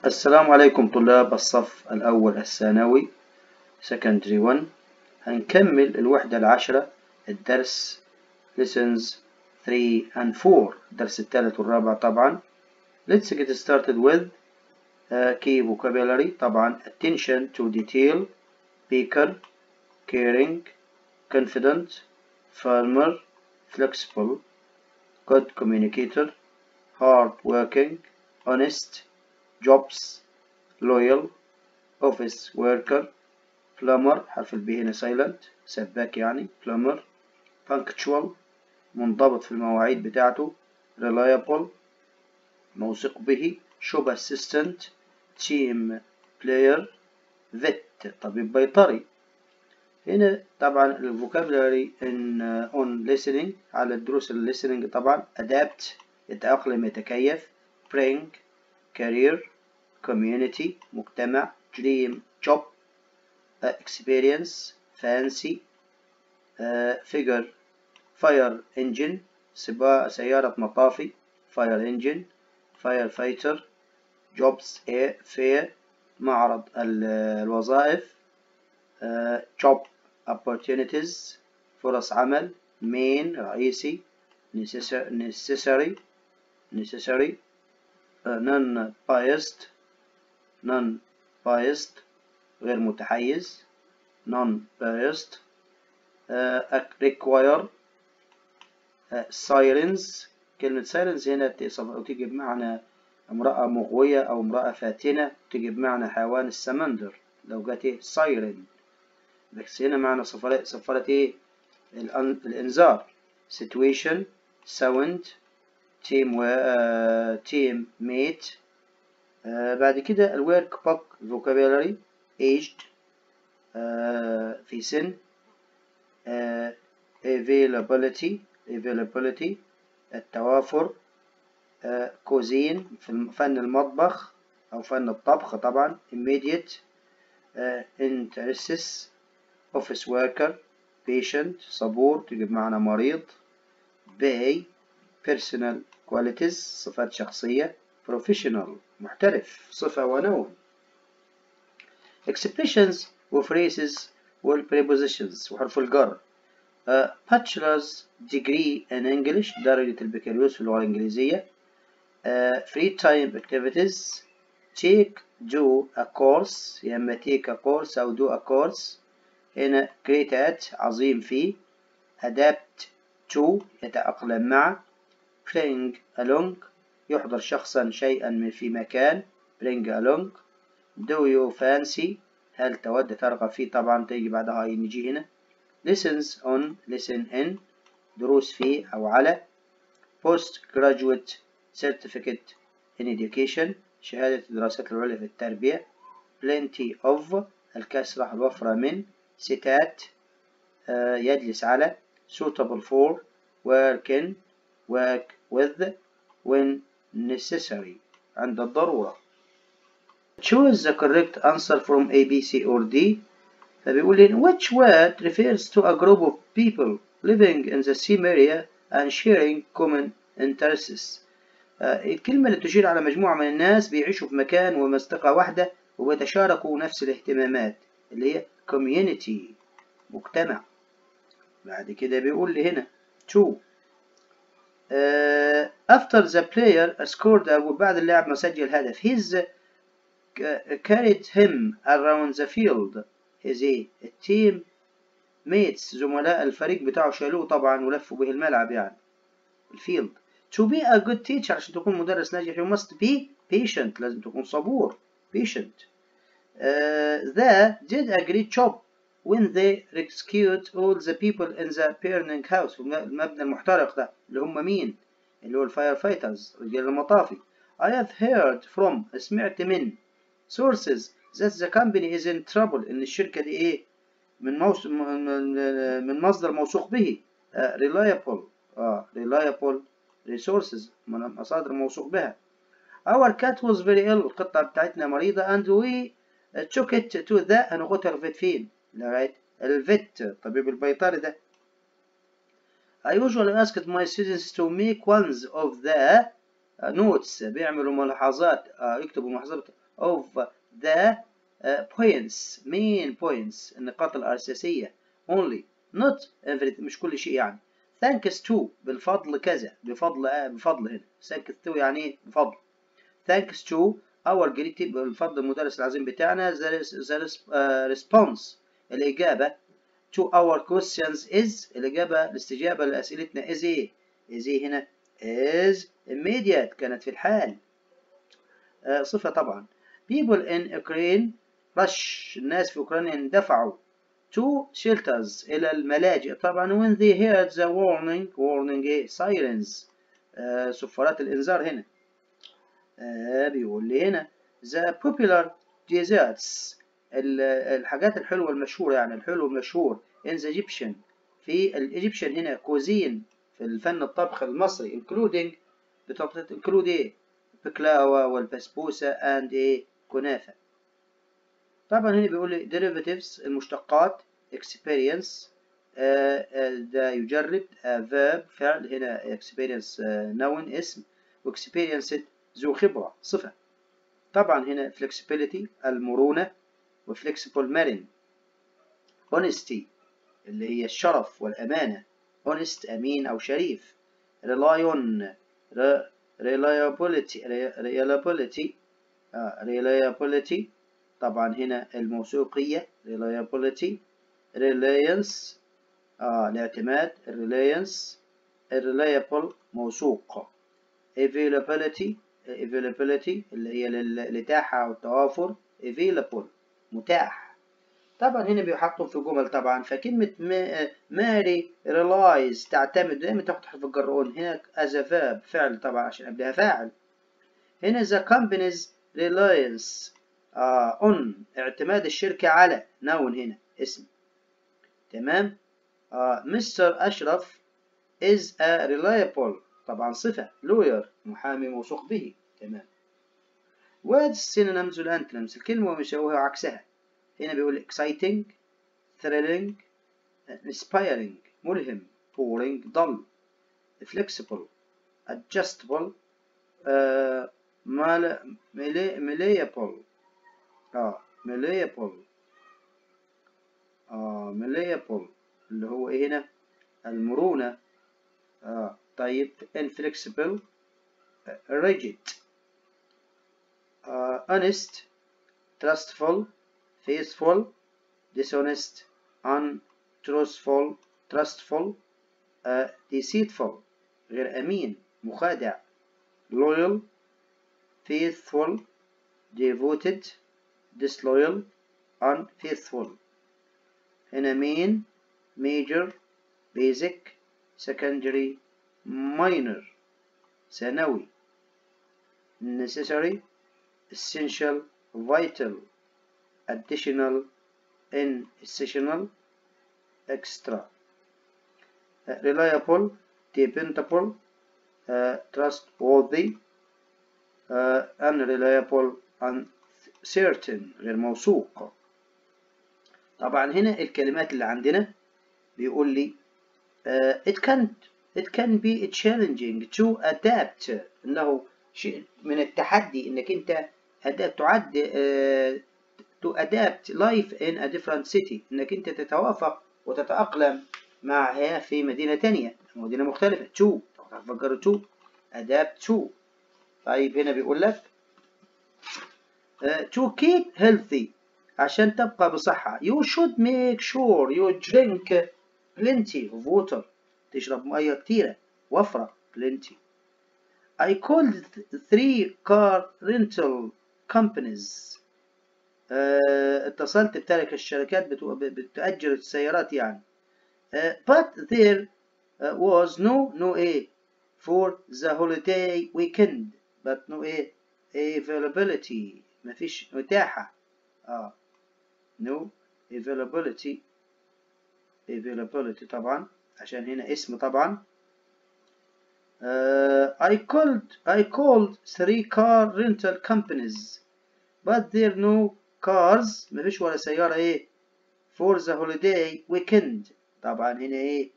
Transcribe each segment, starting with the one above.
السلام عليكم طلاب الصف الأول الثانوي secondary 1. هنكمل الوحدة العشرة، الدرس lessons 3 and 4، الدرس الثالث والرابع طبعا. Let's get started with key vocabulary طبعا: attention to detail، baker، caring، confident، farmer، flexible، good communicator، hard working، honest، jobs، loyal، office worker، plumber، حرف ال B هنا silent، سباك يعني plumber، punctual، منضبط في المواعيد بتاعته، reliable، موثوق به، shop assistant، team player، vet، طبيب بيطري. هنا طبعا ال vocabulary in on listening، على الدروس ال listening طبعا: adapt، يتأقلم، يتكيف، bring، career، community، مجتمع، dream job، experience، fancy، figure، fire engine، سيارة مطافي fire engine، firefighter، jobs fair، معرض الوظائف، job opportunities، فرص عمل، main، رئيسي، necessary، necessary، non biased، non biased، غير متحيز، non biased، require، sirens. كلمة sirens هنا تيجي بمعنى امرأة مغوية أو امرأة فاتنة، تيجي بمعنى حيوان السمندر لو جت ايه siren، بس هنا معنى صفارة، صفارة ايه؟ الإنذار. situation، sound، team و team mate. بعد كده ال workbook vocabulary: aged، في سن، availability، availability، التوافر، cuisine، في فن المطبخ أو فن الطبخ طبعا، immediate، interests، office worker، patient، صبور، تجي بمعنى مريض، pay، personal qualities، صفات شخصية، professional، محترف، صفة و noun. expressions و phrases وال prepositions وحرف الجر: bachelor's degree in English، درجة البكالوريوس في اللغة الإنجليزية، free time activities، take، do a course، يا إما take a course أو do a course. هنا great at، عظيم فيه، adapt to، يتأقلم مع، bring along، يحضر شخصا شيئا من في مكان، bring along، do you fancy، هل تود، ترغب فيه، طبعا تيجي بعدها ing هنا، lessons on، lesson in، دروس في أو على، post graduate certificate in education، شهادة الدراسات العليا في التربية، plenty of، الكثرة، الوفرة من، sit at، يجلس على، suitable for، work in، work with، when necessary، عند الضرورة. choose the correct answer from A, B, C or D. فبيقول لي: which word refers to a group of people living in the same area and sharing common interests؟ الكلمة اللي تشير على مجموعة من الناس بيعيشوا في مكان ومنطقة واحدة وبيتشاركوا نفس الاهتمامات، اللي هي community، مجتمع. بعد كده بيقول لي هنا 2: after the player scored a goal، بعد اللاعب ما سجل هدف، his carried him around the field. his ايه؟ ال team mates، زملاء الفريق بتاعه شالوه طبعا ولفوا به الملعب، يعني ال field. to be a good teacher، عشان تكون مدرس ناجح، you must be patient، لازم تكون صبور، patient. They did a great job when they rescued all the people in the burning house، المبنى المحترق ده، اللي هم مين؟ اللي هو ال firefighters، رجال المطافي. I have heard from، سمعت من، sources that the company is in trouble، إن الشركة دي إيه؟ من مصدر موثوق به، reliable، reliable resources، من مصادر موثوق بها. Our cat was very ill، القطة بتاعتنا مريضة، and we took it to the، هناخدها ال vet فين؟ لغاية ال vet، الطبيب البيطري ده. I usually asked my students to make ones of the notes، بيعملوا ملاحظات، يكتبوا ملاحظات of the points main points النقاط الأساسية only not everything مش كل شيء يعني. thanks to بالفضل كذا، بفضل بفضل هنا thanks to يعني ايه؟ بفضل. thanks to our great بالفضل المدرس العظيم بتاعنا the response الإجابة to our questions is الإجابة الاستجابة لأسئلتنا is ايه؟ is ايه هنا؟ is immediate كانت في الحال. صفة طبعا. people in Ukraine rush الناس في أوكرانيا اندفعوا to shelters إلى الملاجئ طبعا when they heard the warning warning إيه؟ sirens صفارات الإنذار هنا. بيقول لي هنا the popular desserts الحاجات الحلوة المشهورة يعني الحلو المشهور in the Egyptian في ال Egyptian هنا cuisine في الفن الطبخ المصري including include إيه؟ بكلاوة والبسبوسة and إيه؟ كنافة. طبعا هنا بيقول لي derivatives المشتقات experience ده يجرب verb فعل هنا experience noun اسم و experienced ذو خبرة صفة. طبعا هنا flexibility المرونة و flexible مرن. honesty اللي هي الشرف والأمانة honest أمين أو شريف. rely on reliability reliability reliability طبعا هنا الموثوقية reliability. reliance الاعتماد reliance. reliable موثوق. availability availability اللي هي الإتاحة أو التوافر available متاح. طبعا هنا بيحطوا في جمل طبعا، فكلمة ماري relies تعتمد دايما تاخد حرف الجر on هنا as a verb فعل طبعا عشان قبلها فاعل. هنا the company's reliance on اعتماد الشركة على noun هنا اسم. تمام. مستر أشرف is a reliable طبعا صفة lawyer محامي موثوق به. تمام. words synonyms وال antonyms الكلمة ومساويها وعكسها. هنا بيقول exciting thrilling inspiring ملهم boring dull flexible adjustable malleable malleable malleable اللي هو ايه هنا؟ المرونة. طيب inflexible rigid honest trustful faithful dishonest untruthful trustful deceitful غير أمين مخادع loyal faithful devoted disloyal unfaithful. هنا main major basic secondary minor ثانوي necessary essential vital additional inessential extra reliable dependable trustworthy unreliable uncertain غير موثوق. طبعا هنا الكلمات اللي عندنا بيقول لي it can be challenging to adapt انه شيء من التحدي انك انت تعد to adapt life in a different city انك انت تتوافق وتتأقلم معها في مدينة تانية مدينة مختلفة to تفكر to adapt to. طيب هنا بيقول لك to keep healthy عشان تبقى بصحة you should make sure you drink plenty of water تشرب مية كتيرة وفرة plenty. I called 3 car rental companies اتصلت بتلك الشركات بتأجر السيارات يعني but there was no a for the holiday weekend but no a availability مفيش متاحة no availability availability طبعا عشان هنا اسم طبعا. I called 3 car rental companies but there no cars مفيش ولا سيارة ايه for the holiday weekend طبعا هنا ايه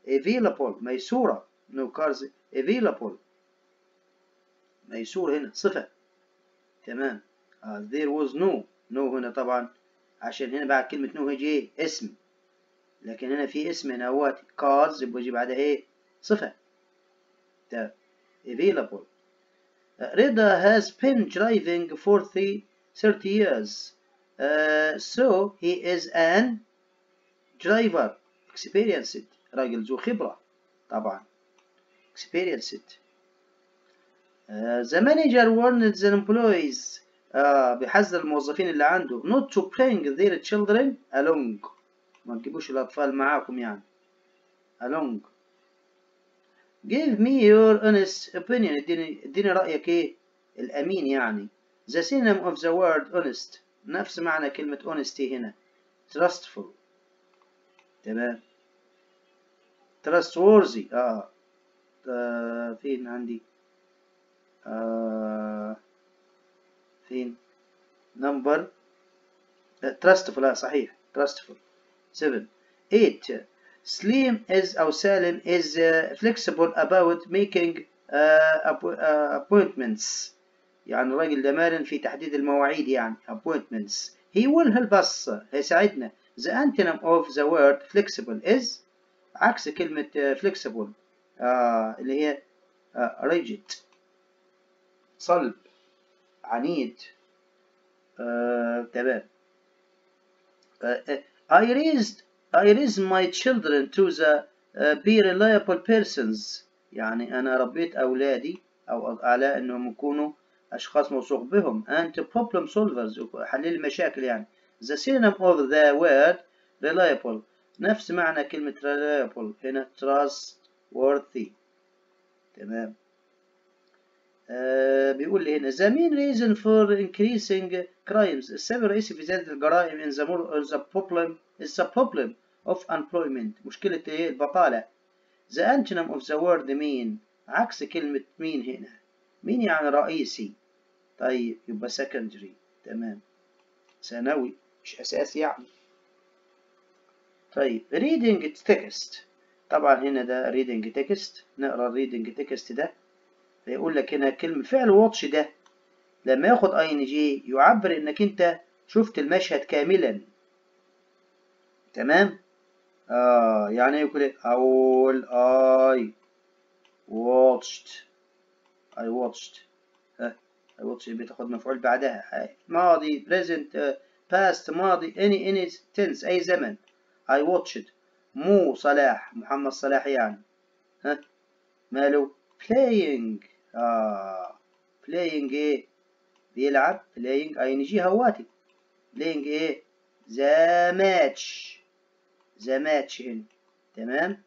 available ميسورة no cars available ميسور هنا صفة. تمام. There was no. No هنا طبعا عشان هنا بعد كلمة no هيجي ايه؟ اسم، لكن هنا في اسم هنا هو cars، يبقى يجي بعدها ايه؟ صفة. ده available. رضا has been driving for 30 years, so he is an driver experienced، راجل ذو خبرة طبعا experienced. The manager warned the employees، بيحذر الموظفين اللي عنده not to bring their children along، ما تجيبوش الأطفال معاكم يعني along. Give me your honest opinion، اديني رأيك ايه الأمين يعني. The synonym of the word honest، نفس معنى كلمة honesty هنا trustful. تمام، trustworthy. فين عندي؟ فين number؟ Trustful، صحيح trustful. 7 8 سليم is أو سالم is flexible about making appointments، يعني الراجل ده مرن في تحديد المواعيد يعني appointments. He will help us، هيساعدنا. The antonym of the word flexible is، عكس كلمة flexible اللي هي rigid، صلب عنيد. تمام. I raised my children to the be reliable persons، يعني أنا ربيت أولادي أو على أنهم يكونوا أشخاص موثوق بهم and problem solvers، حلل المشاكل يعني. The synonym of the word reliable، نفس معنى كلمة reliable هنا trustworthy. تمام. بيقول لي هنا the main reason for increasing crimes، السبب الرئيسي في زيادة الجرائم in the, more, the problem is the problem of unemployment، مشكلة ايه؟ البطالة. The antonym of the word main، عكس كلمة main هنا، main يعني رئيسي، طيب يبقى secondary. تمام، ثانوي مش أساسي يعني. طيب reading text، طبعا هنا ده reading text، نقرا reading text ده. فيقول لك هنا كلمة فعل watch ده لما ياخد ing يعبر انك انت شفت المشهد كاملا. تمام. يعني يقول ايه؟ اقول I watched، I watched، ها I watched بتاخد مفعول بعدها، ماضي present past ماضي any tense اي زمن. I watched مو صلاح، محمد صلاح يعني، ها ماله؟ playing، playing ايه؟ بيلعب playing ing هواتي playing ايه؟ the match، the match هنا. تمام،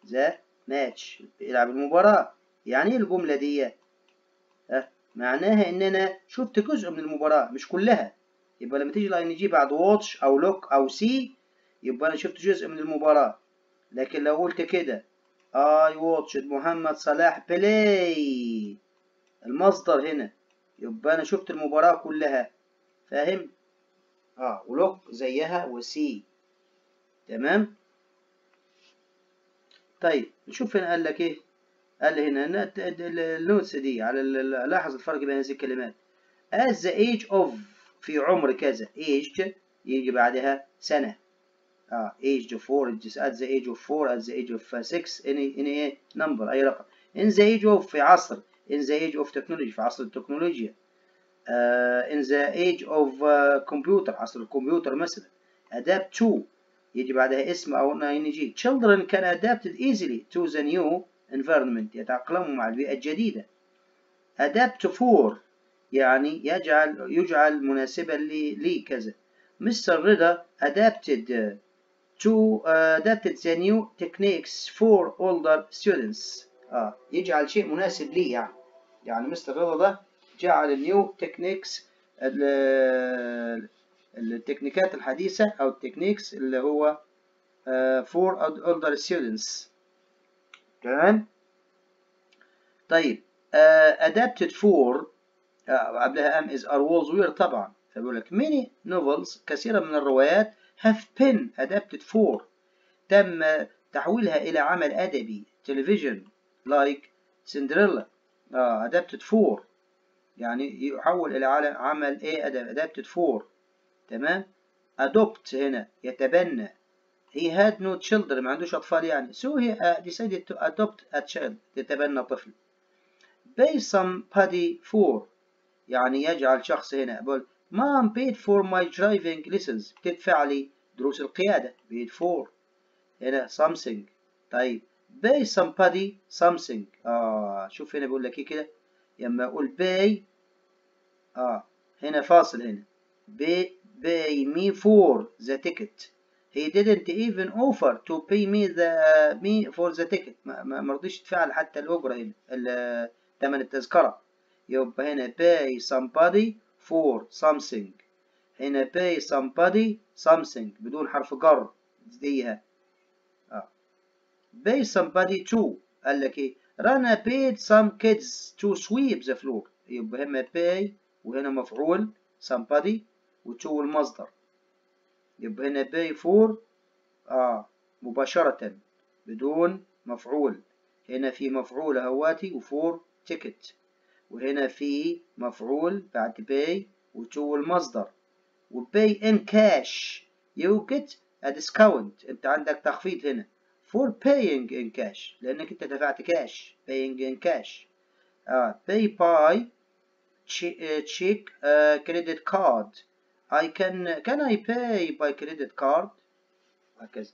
the match بيلعب المباراة. يعني ايه الجملة دي؟ معناها ان انا شفت جزء من المباراة مش كلها. يبقى لما تيجي ال ing بعد watch او look او see يبقى انا شفت جزء من المباراة. لكن لو قلت كده I watched محمد صلاح play، المصدر هنا، يبقى انا شفت المباراة كلها. فاهم؟ و look زيها و see. تمام. طيب نشوف هنا قال لك ايه. قال هنا ال notes دي على، لاحظ الفرق بين هذه الكلمات. at the age of في عمر كذا، age يجي بعدها سنة، age of 4، at the age of 4، at the age of 6، any ايه number أي رقم. in the age of في عصر، in the age of technology في عصر التكنولوجيا، in the age of computer عصر الكمبيوتر مثلا. adapt to يجي بعدها اسم أو ing. children can adapt easily to the new environment، يتأقلموا مع البيئة الجديدة. adapt for يعني يجعل مناسبا لي كذا. مستر رضا adapted to adapted the new techniques for older students، يجعل شيء مناسب لي يعني. يعني مستر رضا ده جعل ال new techniques، التكنيكات الحديثة أو ال techniques اللي هو for older students. تمام. طيب adapted for قبلها am is are was were طبعا. فبيقول لك many novels كثيرا من الروايات have been adapted for تم تحويلها إلى عمل أدبي television like Cinderella. Adapted for يعني يحول إلى عمل إيه؟ adapted for. تمام. adopt هنا يتبنى. he had no children، ما عندوش أطفال يعني، so he decided to adopt a child، يتبنى طفل. pay somebody for يعني يجعل شخص هنا، بقول mom paid for my driving lessons، بتدفع لي دروس القيادة، paid for هنا something. طيب pay somebody something، شوف هنا بيقول لك ايه كده، لما اقول pay هنا فاصل هنا pay me for the ticket، he didn't even offer to pay me for the ticket، ما رضيش يدفع حتى الأجرة هنا، ثمن التذكرة. يبقى هنا pay somebody for something، هنا pay somebody something بدون حرف جر ديها. Pay somebody to، قال لك ايه؟ رنا paid some kids to sweep the floor. يبقى هنا pay وهنا مفعول somebody و to المصدر، يبقى هنا pay for مباشرة بدون مفعول. هنا في مفعول اهواتي و for ticket، وهنا في مفعول بعد pay و to المصدر. و pay in cash you get a discount، انت عندك تخفيض هنا for paying in cash لانك انت دفعت كاش، paying in cash. Pay by check credit card، I can I pay by credit card، وهكذا.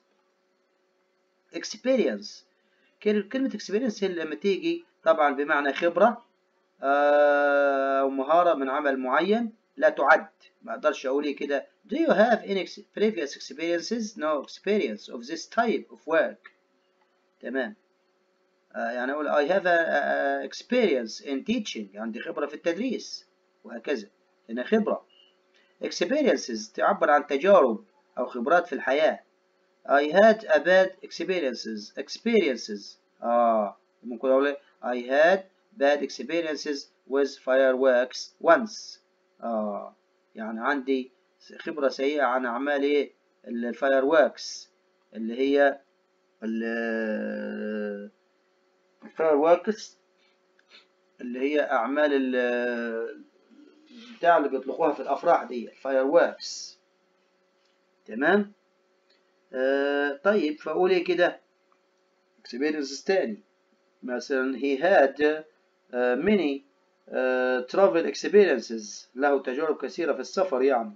experience، كلمة experience هي لما تيجي طبعا بمعنى خبرة أو مهارة من عمل معين لا تعد، ما أقدرش أقول إيه كده. Do you have any previous experiences? No experience of this type of work. تمام. يعني أقول I have a experience in teaching، عندي خبرة في التدريس، وهكذا. هنا خبرة. experiences تعبر عن تجارب أو خبرات في الحياة. I had a bad experiences. experiences ممكن أقول I had bad experiences with fireworks once. يعني عندي خبرة سيئة عن أعمال إيه؟ ال fireworks، اللي هي ال fireworks اللي هي أعمال بتاع اللي بيطلقوها في الأفراح دي، ال fireworks. تمام. طيب فأقول إيه كده؟ experiences تاني، مثلا he had many travel experiences، له تجارب كثيرة في السفر يعني.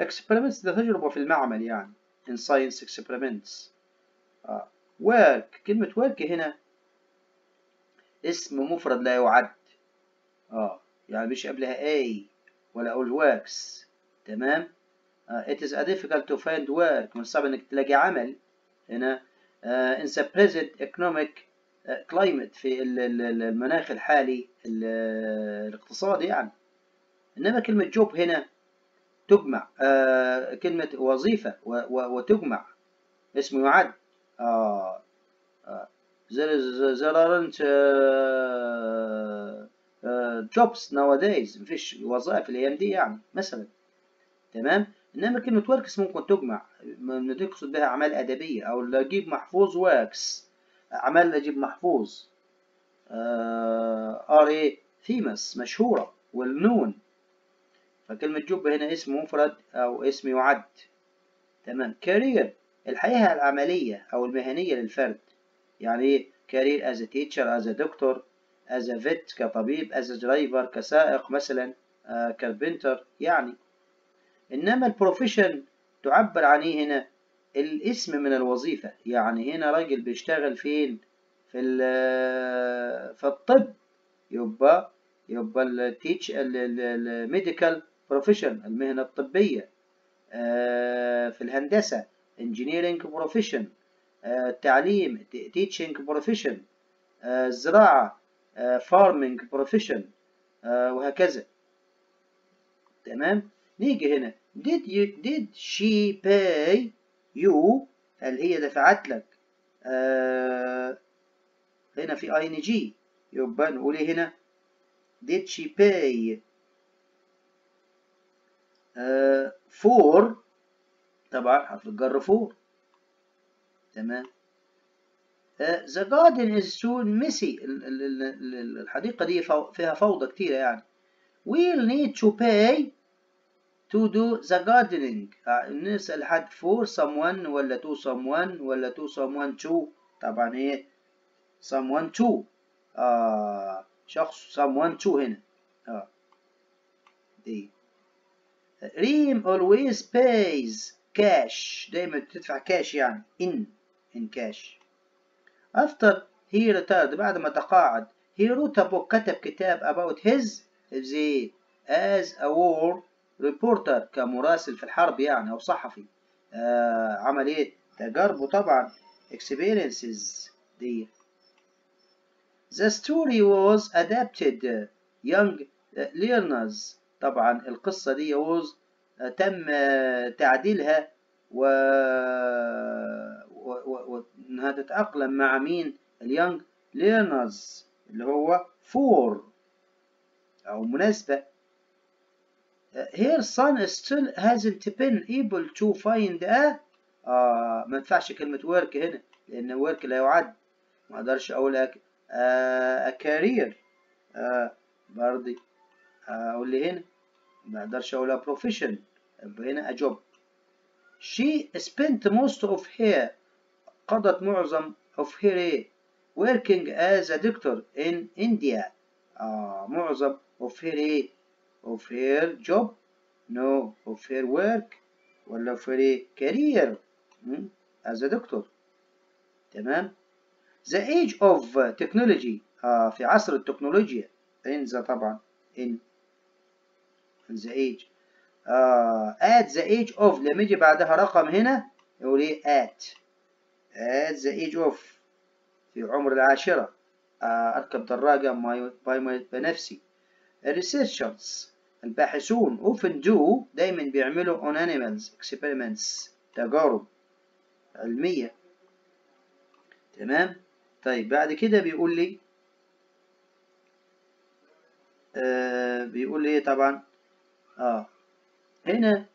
experiments ده تجربة في المعمل يعني، in science experiments. Work، كلمة work هنا اسم مفرد لا يعد، يعني مش قبلها a ولا أقول works. تمام. It is a difficult to find work، من الصعب إنك تلاقي عمل هنا. In the present economic climate، في المناخ الحالي الاقتصادي يعني. إنما كلمة job هنا تجمع، كلمة وظيفة وتجمع، اسم يعد. There aren't jobs nowadays، مفيش وظائف الأيام دي يعني مثلا. تمام. إنما كلمة works ممكن تجمع، تقصد بها أعمال أدبية، أو نجيب محفوظ works، أعمال نجيب محفوظ are إيه famous، مشهورة well known. فكلمة job هنا اسم مفرد أو اسم يعد. تمام. career، الحياة العملية أو المهنية للفرد، يعني إيه؟ career as a teacher، as a doctor، as a vet كطبيب، as a driver كسائق مثلا، carpenter يعني. إنما ال profession تعبر عن إيه هنا؟ الاسم من الوظيفة، يعني هنا راجل بيشتغل فين؟ في الطب، يبقى ال teach ال medical profession، المهنة الطبية. في الهندسة engineering profession، التعليم teaching profession، الزراعة farming profession، وهكذا. تمام. نيجي هنا did she pay you، هل هي دفعت لك؟ هنا في ing، يبقى نقول إيه هنا؟ did she pay for، طبعا حرف الجر for. تمام. The garden is so messy، الحديقة دي فيها فوضى كتيرة يعني. We'll need to pay to do the gardening. نسأل حد for someone ولا to someone ولا to someone to. طبعا ايه someone to، شخص someone to هنا. دي ريم always pays cash، دايما بتدفع كاش يعني in cash. After he retired، بعد ما تقاعد، he wrote a book، كتب كتاب about his the as a war reporter، كمراسل في الحرب يعني أو صحفي. عمل إيه؟ تجاربه طبعا experiences دي. The story was adapted young learners، طبعا القصة دي was تم تعديلها وإنها تتأقلم مع مين؟ ال young learners اللي هو for أو مناسبة. Her son still hasn't been able to find a ما ينفعش كلمة work هنا لأن work لا يعد، ما أقدرش أقول a career، برضه أقول لي هنا ما أقدرش أقول a profession، يبقى هنا a job. She spent most of her، قضت معظم of her working as a doctor in India. معظم of her of her job، no of her work ولا of her career as a doctor. تمام. The age of technology، في عصر التكنولوجيا، in the طبعا in the age، at the age of، لما يجي بعدها رقم هنا يقول ايه at the age of، في عمر العاشرة، أركب دراجة بنفسي. Researchers الباحثون often do، دايما بيعملوا on animals experiments، تجارب علمية. تمام. طيب بعد كده بيقول لي بيقول لي طبعا هنا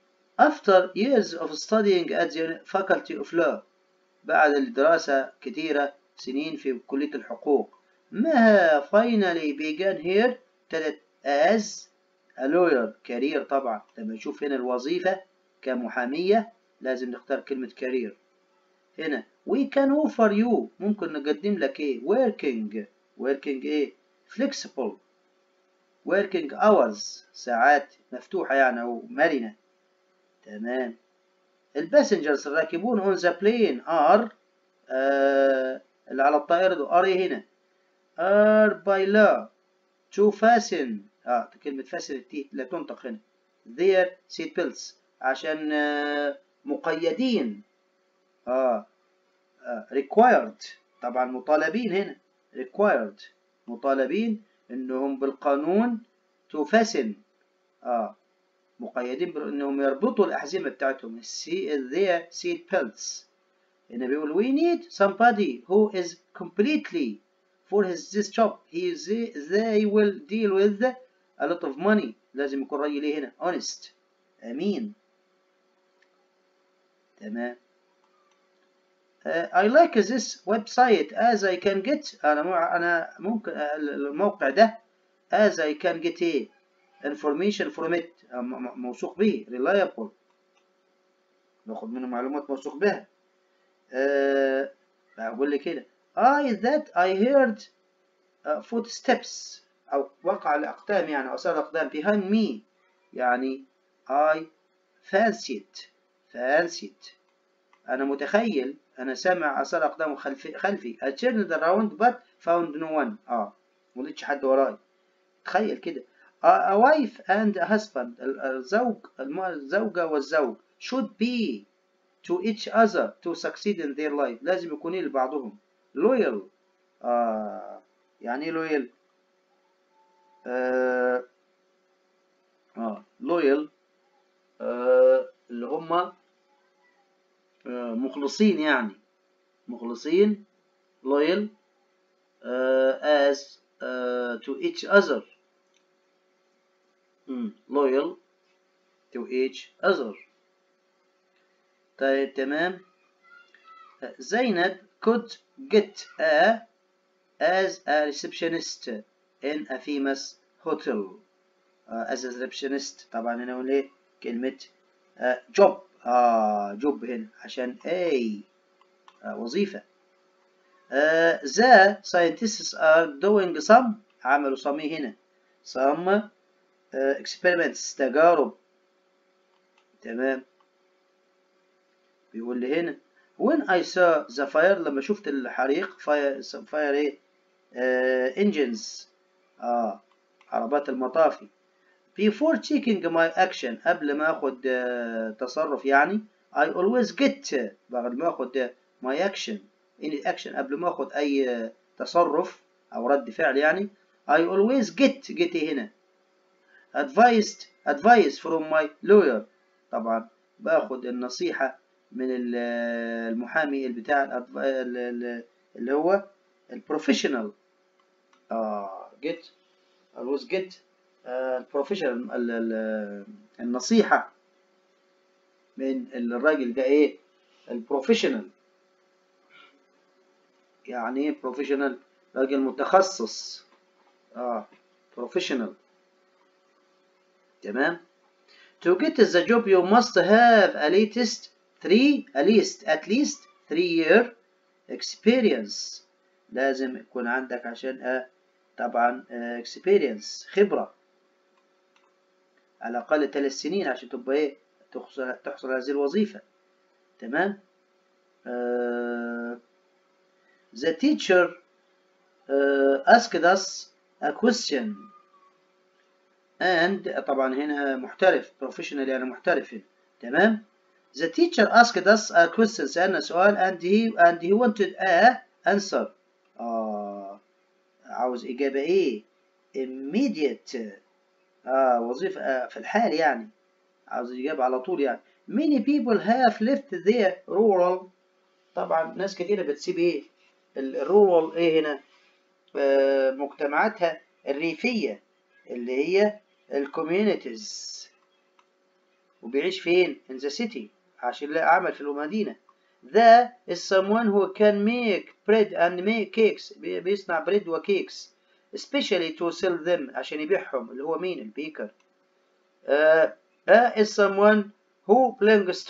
after years of studying at the faculty of law، بعد الدراسة كتيرة سنين في كلية الحقوق، ما finally began here ابتدت as a lawyer career. طبعا لما نشوف هنا الوظيفة كمحامية لازم نختار كلمة career. هنا we can offer you، ممكن نقدم لك ايه working ايه flexible working hours، ساعات مفتوحة يعني أو مرنة. تمام. ال passengers الراكبون on the plane are اللي على الطائرة are هنا are by law to fasten، كلمة fasten لا تنطق هنا، their seat belts عشان مقيدين، required طبعا مطالبين هنا، required مطالبين انهم بالقانون to fasten، مقيدين بانهم يربطوا الاحزمه بتاعتهم their seat belts. هنا بيقول we need somebody who is completely for his this job, he they will deal with a lot of money. لازم يكون راجل ايه هنا honest امين. تمام. I like this website as I can get، أنا ممكن الموقع ده as I can get a information from it، موثوق به reliable، باخد منه معلومات موثوق بها. بقول لي كده I that I heard footsteps أو وقع الأقدام يعني آثار الأقدام behind me، يعني I fancied أنا متخيل، أنا سامع آثار أقدامه خلفي. I turned around but found no one، ما لقيتش حد وراي. تخيل كده. A wife and a husband، الزوج الزوجة والزوج should be to each other to succeed in their life، لازم يكونوا لبعضهم loyal. يعني loyal، loyal اللي هم مخلصين يعني مخلصين loyal as to each other، loyal to each other. طيب تمام. زينب could get a as a receptionist in a famous hotel. as a receptionist. طبعا هنا نقول ايه؟ كلمة job. Job هنا عشان اي وظيفة. The scientists are doing some، عملوا some هنا some experiments، تجارب. تمام. بيقول لي هنا when I saw the fire، لما شفت الحريق، fire ايه؟ Engines، عربات المطافي. Before taking my action، قبل ما اخد تصرف يعني، I always get، بعد ما اخد my action، any action، قبل ما اخد اي تصرف او رد فعل يعني، I always get، get هنا advised، advice from my lawyer. طبعا باخد النصيحة من المحامي بتاع اللي هو ال professional. Get، always get ال professional، النصيحة من الراجل ده ايه؟ ال professional. يعني ايه professional؟ راجل متخصص، professional. تمام. To get the job you must have at least three at least 3 year experience. لازم يكون عندك عشان طبعا experience، خبرة على الأقل 3 سنين عشان تبقى ايه؟ تحصل على هذه الوظيفة. تمام. The teacher asked us a question and، طبعا هنا محترف، professional يعني محترف هنا. تمام. The teacher asked us a question، سألنا سؤال، and he wanted a answer. عاوز إجابة إيه؟ Immediate، وظيفة في الحال يعني، عاوز إجابة على طول يعني. Many people have left their rural، طبعا ناس كتيرة بتسيب إيه؟ ال rural إيه هنا؟ مجتمعاتها الريفية اللي هي ال communities، وبيعيش فين؟ In the city، عشان يلاقي عمل في المدينة. The is someone who can make bread and make cakes، بيصنع bread و cakes، especially to sell them، عشان يبيعهم، اللي هو مين؟ ال baker. Is someone who belongs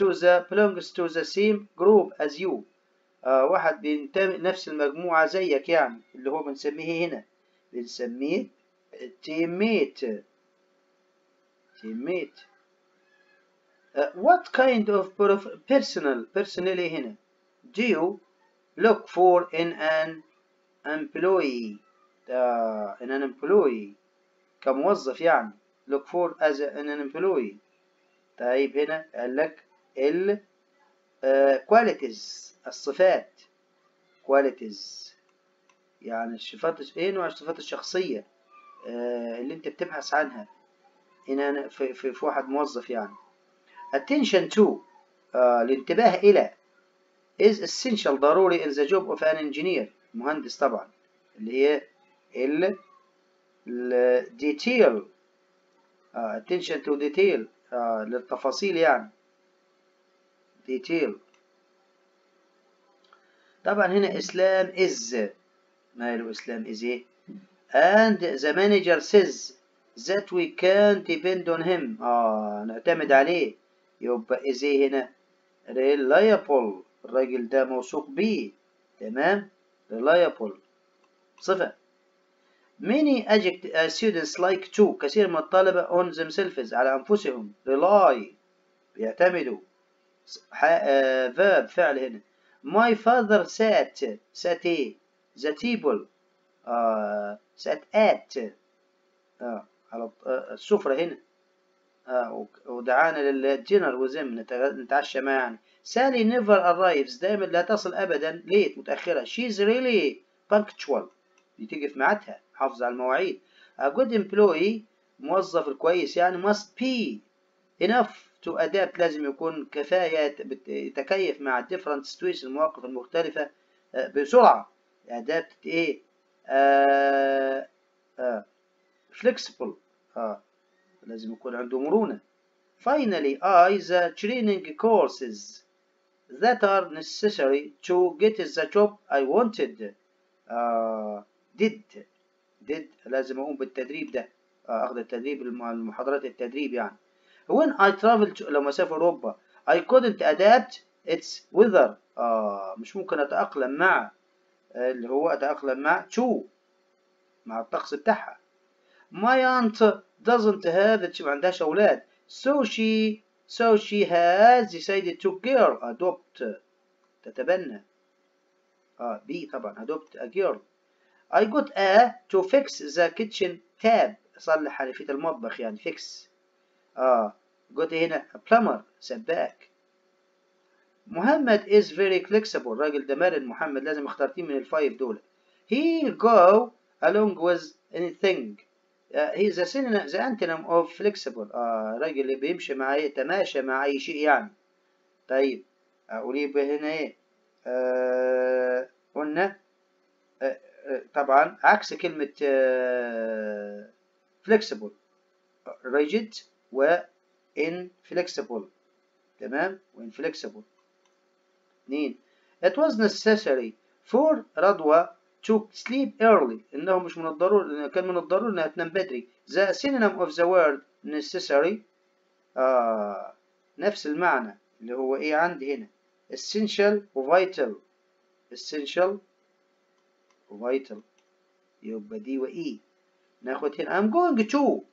to the same group as you. واحد بينتمي نفس المجموعة زيك يعني، اللي هو بنسميه هنا، بنسميه teammate، teammate. What kind of personal هنا do you look for in an employee؟ In an employee، كموظف يعني، look for as in an employee. طيب، هنا قال لك ال qualities، الصفات، qualities يعني الصفات، ايه نوع الصفات الشخصية اللي انت بتبحث عنها هنا في واحد موظف يعني. Attention to، الانتباه إلى، is essential، ضروري، in the job of an engineer، مهندس طبعا، اللي هي ال detail، attention to detail، للتفاصيل يعني، detail. طبعا هنا إسلام is، ماله إسلام؟ Is إيه؟ And the manager says that we can depend on him، نعتمد عليه، يبقى is إيه هنا؟ Reliable، الراجل ده موثوق بيه. تمام، reliable صفة. Many students like to، كثير من الطلبة، on themselves، على أنفسهم، rely، بيعتمدوا، verb، فعل هنا. My father sat، sat ايه؟ The table، sat at، على السفرة هنا، ودعانا لل dinner with him، نتعشى معه يعني. Sally never arrives، دائما لا تصل أبدا، late، متأخرة. She's really punctual، بتيجي في ميعادها، حافظ على المواعيد. A good employee، موظف الكويس يعني، must be enough to adapt، لازم يكون كفاية يتكيف مع different situations، المواقف المختلفة، بسرعة. Adapt ايه؟ Flexible، لازم يكون عنده مرونة. Finally, I the training courses that are necessary to get the job I wanted. Did، did، لازم أقوم بالتدريب ده. أخذ التدريب، المحاضرات التدريب يعني. When I traveled to، لما أسافر أوروبا، I couldn't adapt its weather. مش ممكن أتأقلم مع اللي هو أتأقلم مع to، مع الطقس بتاعها. My aunt doesn't have، ما عندهاش أولاد، so she has decided to girl adopt، تتبنى B طبعا، adopt a girl. I got a to fix the kitchen tap، صلح حنفية المطبخ يعني fix. Got هنا a plumber، سباك. محمد is very flexible، الراجل ده مرن محمد، لازم اختار team من ال five دول. He'll go along with anything. He's the synonym، the antonym of flexible. راجل اللي بيمشي مع يتماشى مع أي شيء يعني. طيب أقول إيه هنا إيه؟ قلنا طبعا عكس كلمة flexible، rigid و inflexible، تمام، و inflexible. اثنين، it was necessary for رضوى to sleep early، إنه مش من الضروري، كان من الضروري إنها تنام بدري. The synonym of the word necessary، نفس المعنى اللي هو إيه عندي هنا؟ essential و vital، essential و vital، يبقى D و E. ناخد هنا I'm going to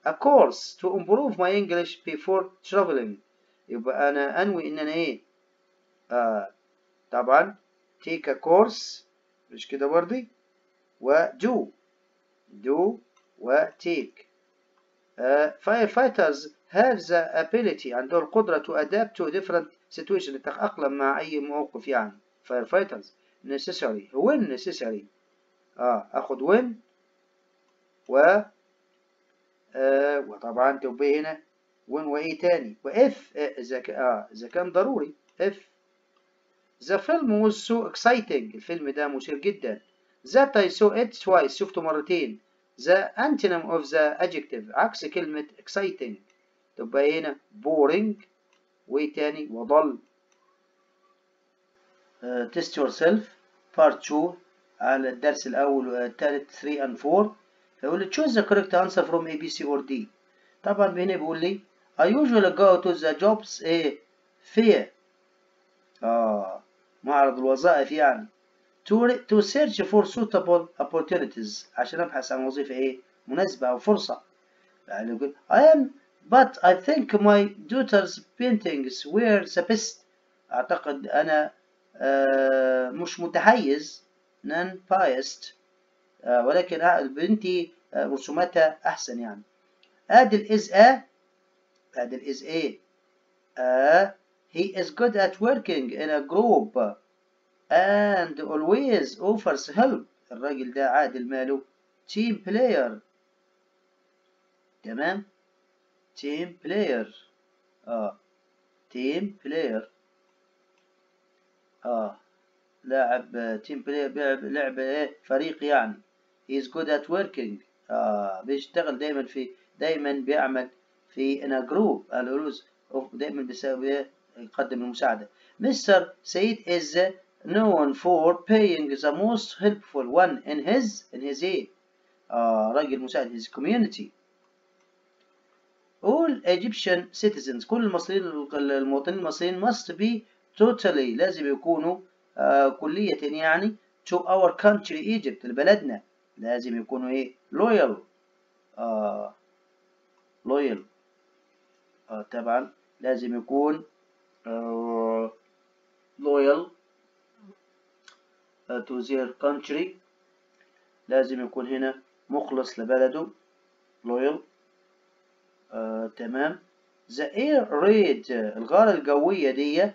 a course to improve my English before traveling، يبقى أنا أنوي إن أنا إيه؟ طبعا take a course، مش كده برضي؟ و do، do و take. Firefighters have the ability، عندهم القدرة، to adapt to different situation، للتأقلم مع أي موقف يعني. Firefighters necessary، when necessary، أخد when و وطبعا تبقى هنا when وإيه تاني؟ و if، إذا كان ضروري if. The film was so exciting، الفيلم ده مثير جدا، that I saw it twice، شفته مرتين. The antonym of the adjective، عكس كلمة exciting، تبقى هنا boring وإيه تاني؟ و dull. Test yourself part 2 على الدرس الأول والثالث، 3 and 4. فيقول لي choose the correct answer from A، B، C or D. طبعا هنا بيقول لي I usually go to the jobs ايه fair، معرض الوظائف يعني، to search for suitable opportunities، عشان ابحث عن وظيفة ايه مناسبة او فرصة يعني. يقول I am but I think my daughter's paintings were the best، اعتقد انا مش متحيز، non biased، ولكن بنتي رسوماتها احسن يعني. عادل is a، عادل is a he is good at working in a group and always offers help. الراجل ده عادل ماله؟ Team player، تمام، team player، team player، لاعب team player، بيلعب لعب ايه فريق يعني. He is good at working، بيشتغل دايما في، دايما بيعمل في in a group، always دايما بيساوي يقدم المساعدة. مستر سيد is known for being the most helpful one in his ايه؟ راجل مساعد، his community. All Egyptian citizens، كل المصريين، المواطنين المصريين، must be totally، لازم يكونوا كلية يعني، to our country Egypt، لبلدنا لازم يكونوا ايه؟ Loyal، loyal، طبعا لازم يكون loyal to their country، لازم يكون هنا مخلص لبلده، loyal، تمام. The air raid، الغارة الجوية دي،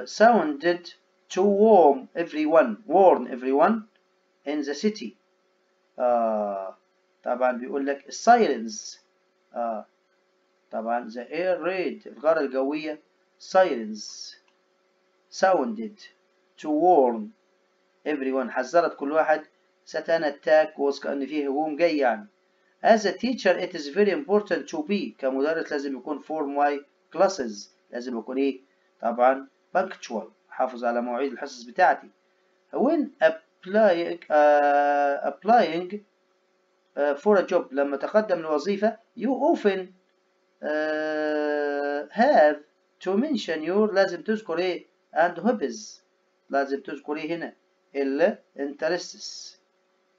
sounded to warn everyone، warn everyone in the city. طبعا بيقول لك ال sirens، طبعا the air raid، الغارة الجوية، sirens sounded to warn everyone، حذرت كل واحد، that an attack was، كأن فيه هجوم جاي يعني. As a teacher it is very important to be، كمدرس لازم يكون، for my classes، لازم يكون ايه؟ طبعا punctual، حافظ على مواعيد الحصص بتاعتي. When applying for a job لما تقدم لوظيفة you often have to mention your لازم تذكر ايه and hobbies، لازم تذكر ايه هنا ال interests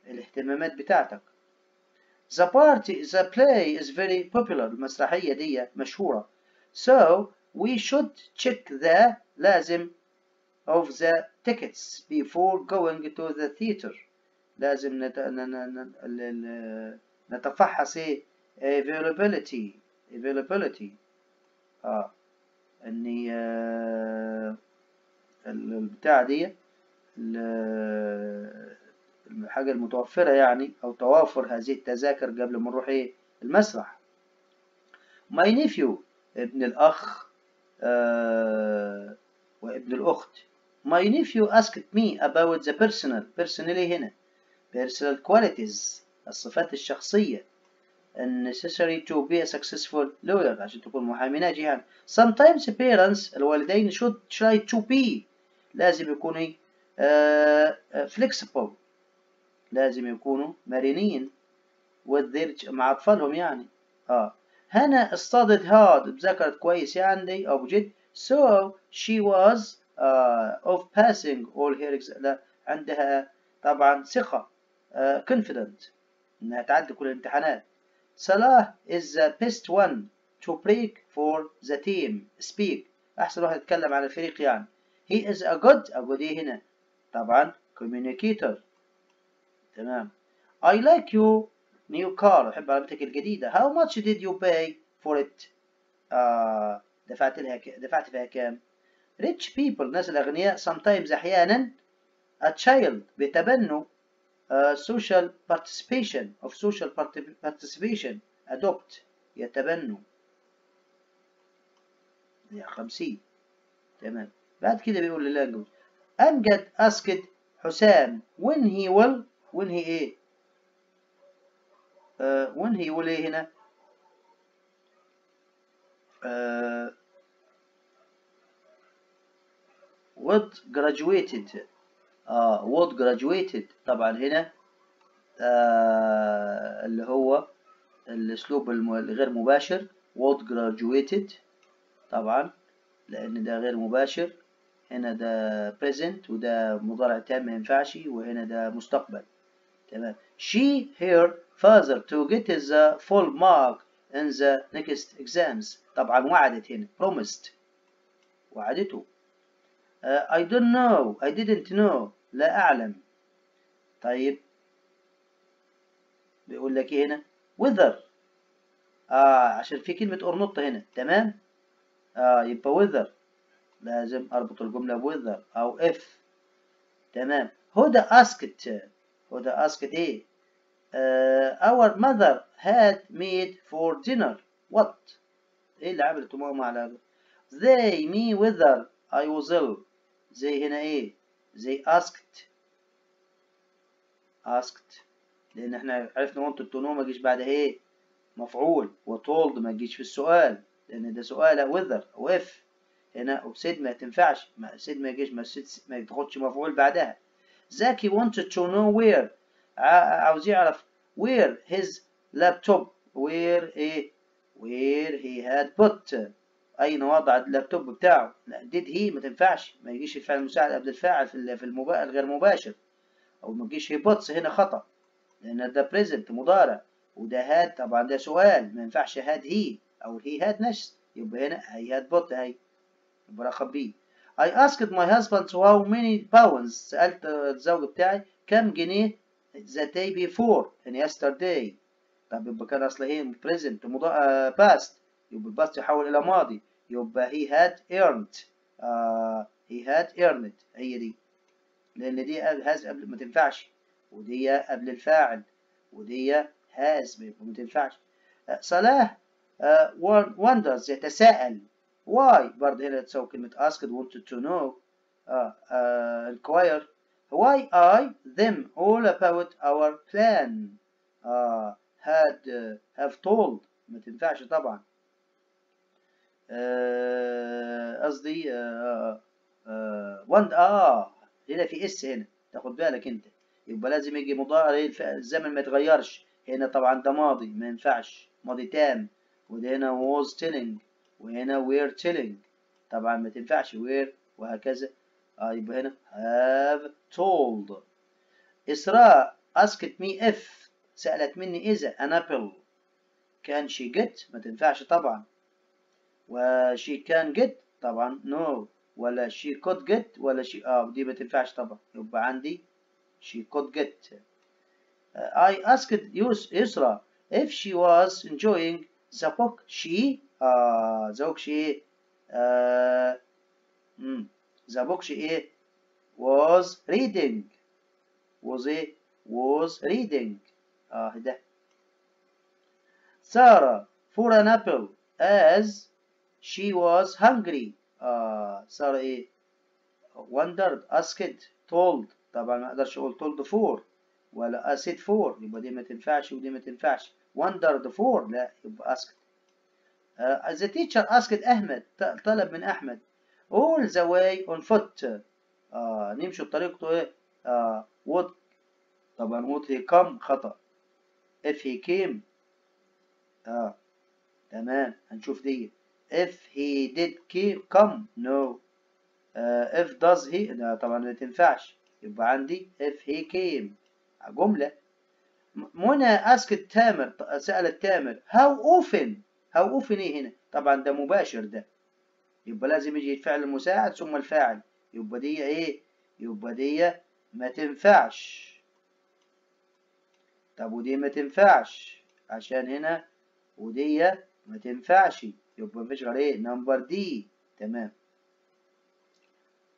الاهتمامات بتاعتك. The party the play is very popular، المسرحية دي مشهورة. So we should check the لازم of the tickets before going to the theater. لازم نتفحص ايه availability اني البتاع دي الحاجة المتوفرة يعني، أو توافر هذه التذاكر قبل ما نروح إيه المسرح. My nephew ابن الأخ وابن الأخت. My nephew asked me about the personally هنا personal qualities الصفات الشخصية necessary to be a successful lawyer عشان تكون محامي ناجح يعني. Sometimes parents الوالدين should try to be لازم يكونوا flexible لازم يكونوا مرنين with their مع أطفالهم يعني. هنا studied hard ذاكرت كويس يعني أو بجد. So she was of passing all her لا عندها طبعا ثقة confident إنها تعدي كل الامتحانات. صلاح is the best one to break for the team speak أحسن واحد يتكلم عن الفريق يعني. He is a good إيه هنا طبعا communicator. تمام. I like your new car أحب عربيتك الجديدة. How much did you pay for it؟ دفعت لها دفعت فيها كام؟ Rich people الناس الأغنياء sometimes أحيانا a child بيتبنوا social participation of social participation adopt يتبنوا يا 50. تمام. بعد كده بيقول لل language أمجد asked حسام when he will when he إيه when he will إيه هنا what graduated what graduated طبعا هنا اللي هو الأسلوب الغير مباشر what graduated طبعا لأن ده غير مباشر، هنا ده present وده مضارع تام ما ينفعش، وهنا ده مستقبل. تمام. She her father to get the full mark in the next exams طبعا وعدت هنا promised وعدته. I don't know I didn't know لا أعلم. طيب بيقول لك إيه هنا whether عشان في كلمة or not هنا. تمام. يبقى whether لازم أربط الجملة whether أو if. تمام. هدى asked هدى asked إيه our mother had made for dinner what إيه اللي عملته ماما على they me whether I was ill زي هنا إيه they asked لأن إحنا عرفنا wanted to know ما جيش بعدها إيه مفعول، و told ما جيش في السؤال لأن ده سؤال whether أو if. هنا أو said ما تنفعش، ما said ما يجيش، ما said ما تاخدش مفعول بعدها. زكي wanted to know where عاوز يعرف where his laptop where إيه where he had put أين وضع اللابتوب بتاعه. لا did he ما تنفعش، ما يجيش الفعل المساعد قبل الفاعل في الغير مباشر، أو ما تجيش he puts هنا خطأ لأن ده present مضارع وده had طبعا ده سؤال ما ينفعش had he أو he had نفس، يبقى هنا he had put هي يبقى رقم B. I asked my husband how many pounds سألت الزوج بتاعي كم جنيه the day before and yesterday. طب يبقى كان أصل هي present past يبقى ال past يحول إلى ماضي يبقى he had earned he had earned هي دي، لأن دي has قبل ما تنفعش، ودي قبل الفاعل، ودي has ما تنفعش. صلاح wonders يتساءل why برضه هنا تساوي كلمة asked wanted to know inquire why I them all about our plan had have told ما تنفعش طبعا. قصدي هنا في s هنا تاخد بالك انت، يبقى لازم يجي مضارع الزمن ما يتغيرش، هنا طبعا ده ماضي ما ينفعش، ماضي تام، وده هنا was telling وهنا were telling، طبعا ما تنفعش were وهكذا. يبقى هنا have told. إسراء asked me if، سألت مني إذا an apple can she get، ما تنفعش طبعا، و she can get طبعا no، ولا she could get ولا she دي ما تنفعش طبعا، يبقى عندي she could get. I asked يسرا if she was enjoying the book she the book she the book she was reading، was ايه was reading. ده. سارة for an apple as she was hungry. سارة ايه wondered asked told، طبعا ما اقدرش اقول told for ولا said for، يبقى دي ما تنفعش ودي ما تنفعش. wondered for لا، يبقى asked. The teacher asked أحمد، طلب من أحمد all the way on foot. نمشي بطريقته ايه would، طبعا would he come خطأ، if he came تمام هنشوف دي if he did come no، if does he ده طبعا ما تنفعش، يبقى عندي if he came جملة. منى asked تامر، سألت تامر how often، how often ايه هنا؟ طبعا ده مباشر ده، يبقى لازم يجي الفعل المساعد ثم الفاعل، يبقى دي ايه؟ يبقى دي ما تنفعش. طب ودي ما تنفعش عشان هنا، ودي ما تنفعش، يبقى مفيش غير ايه؟ number D. تمام.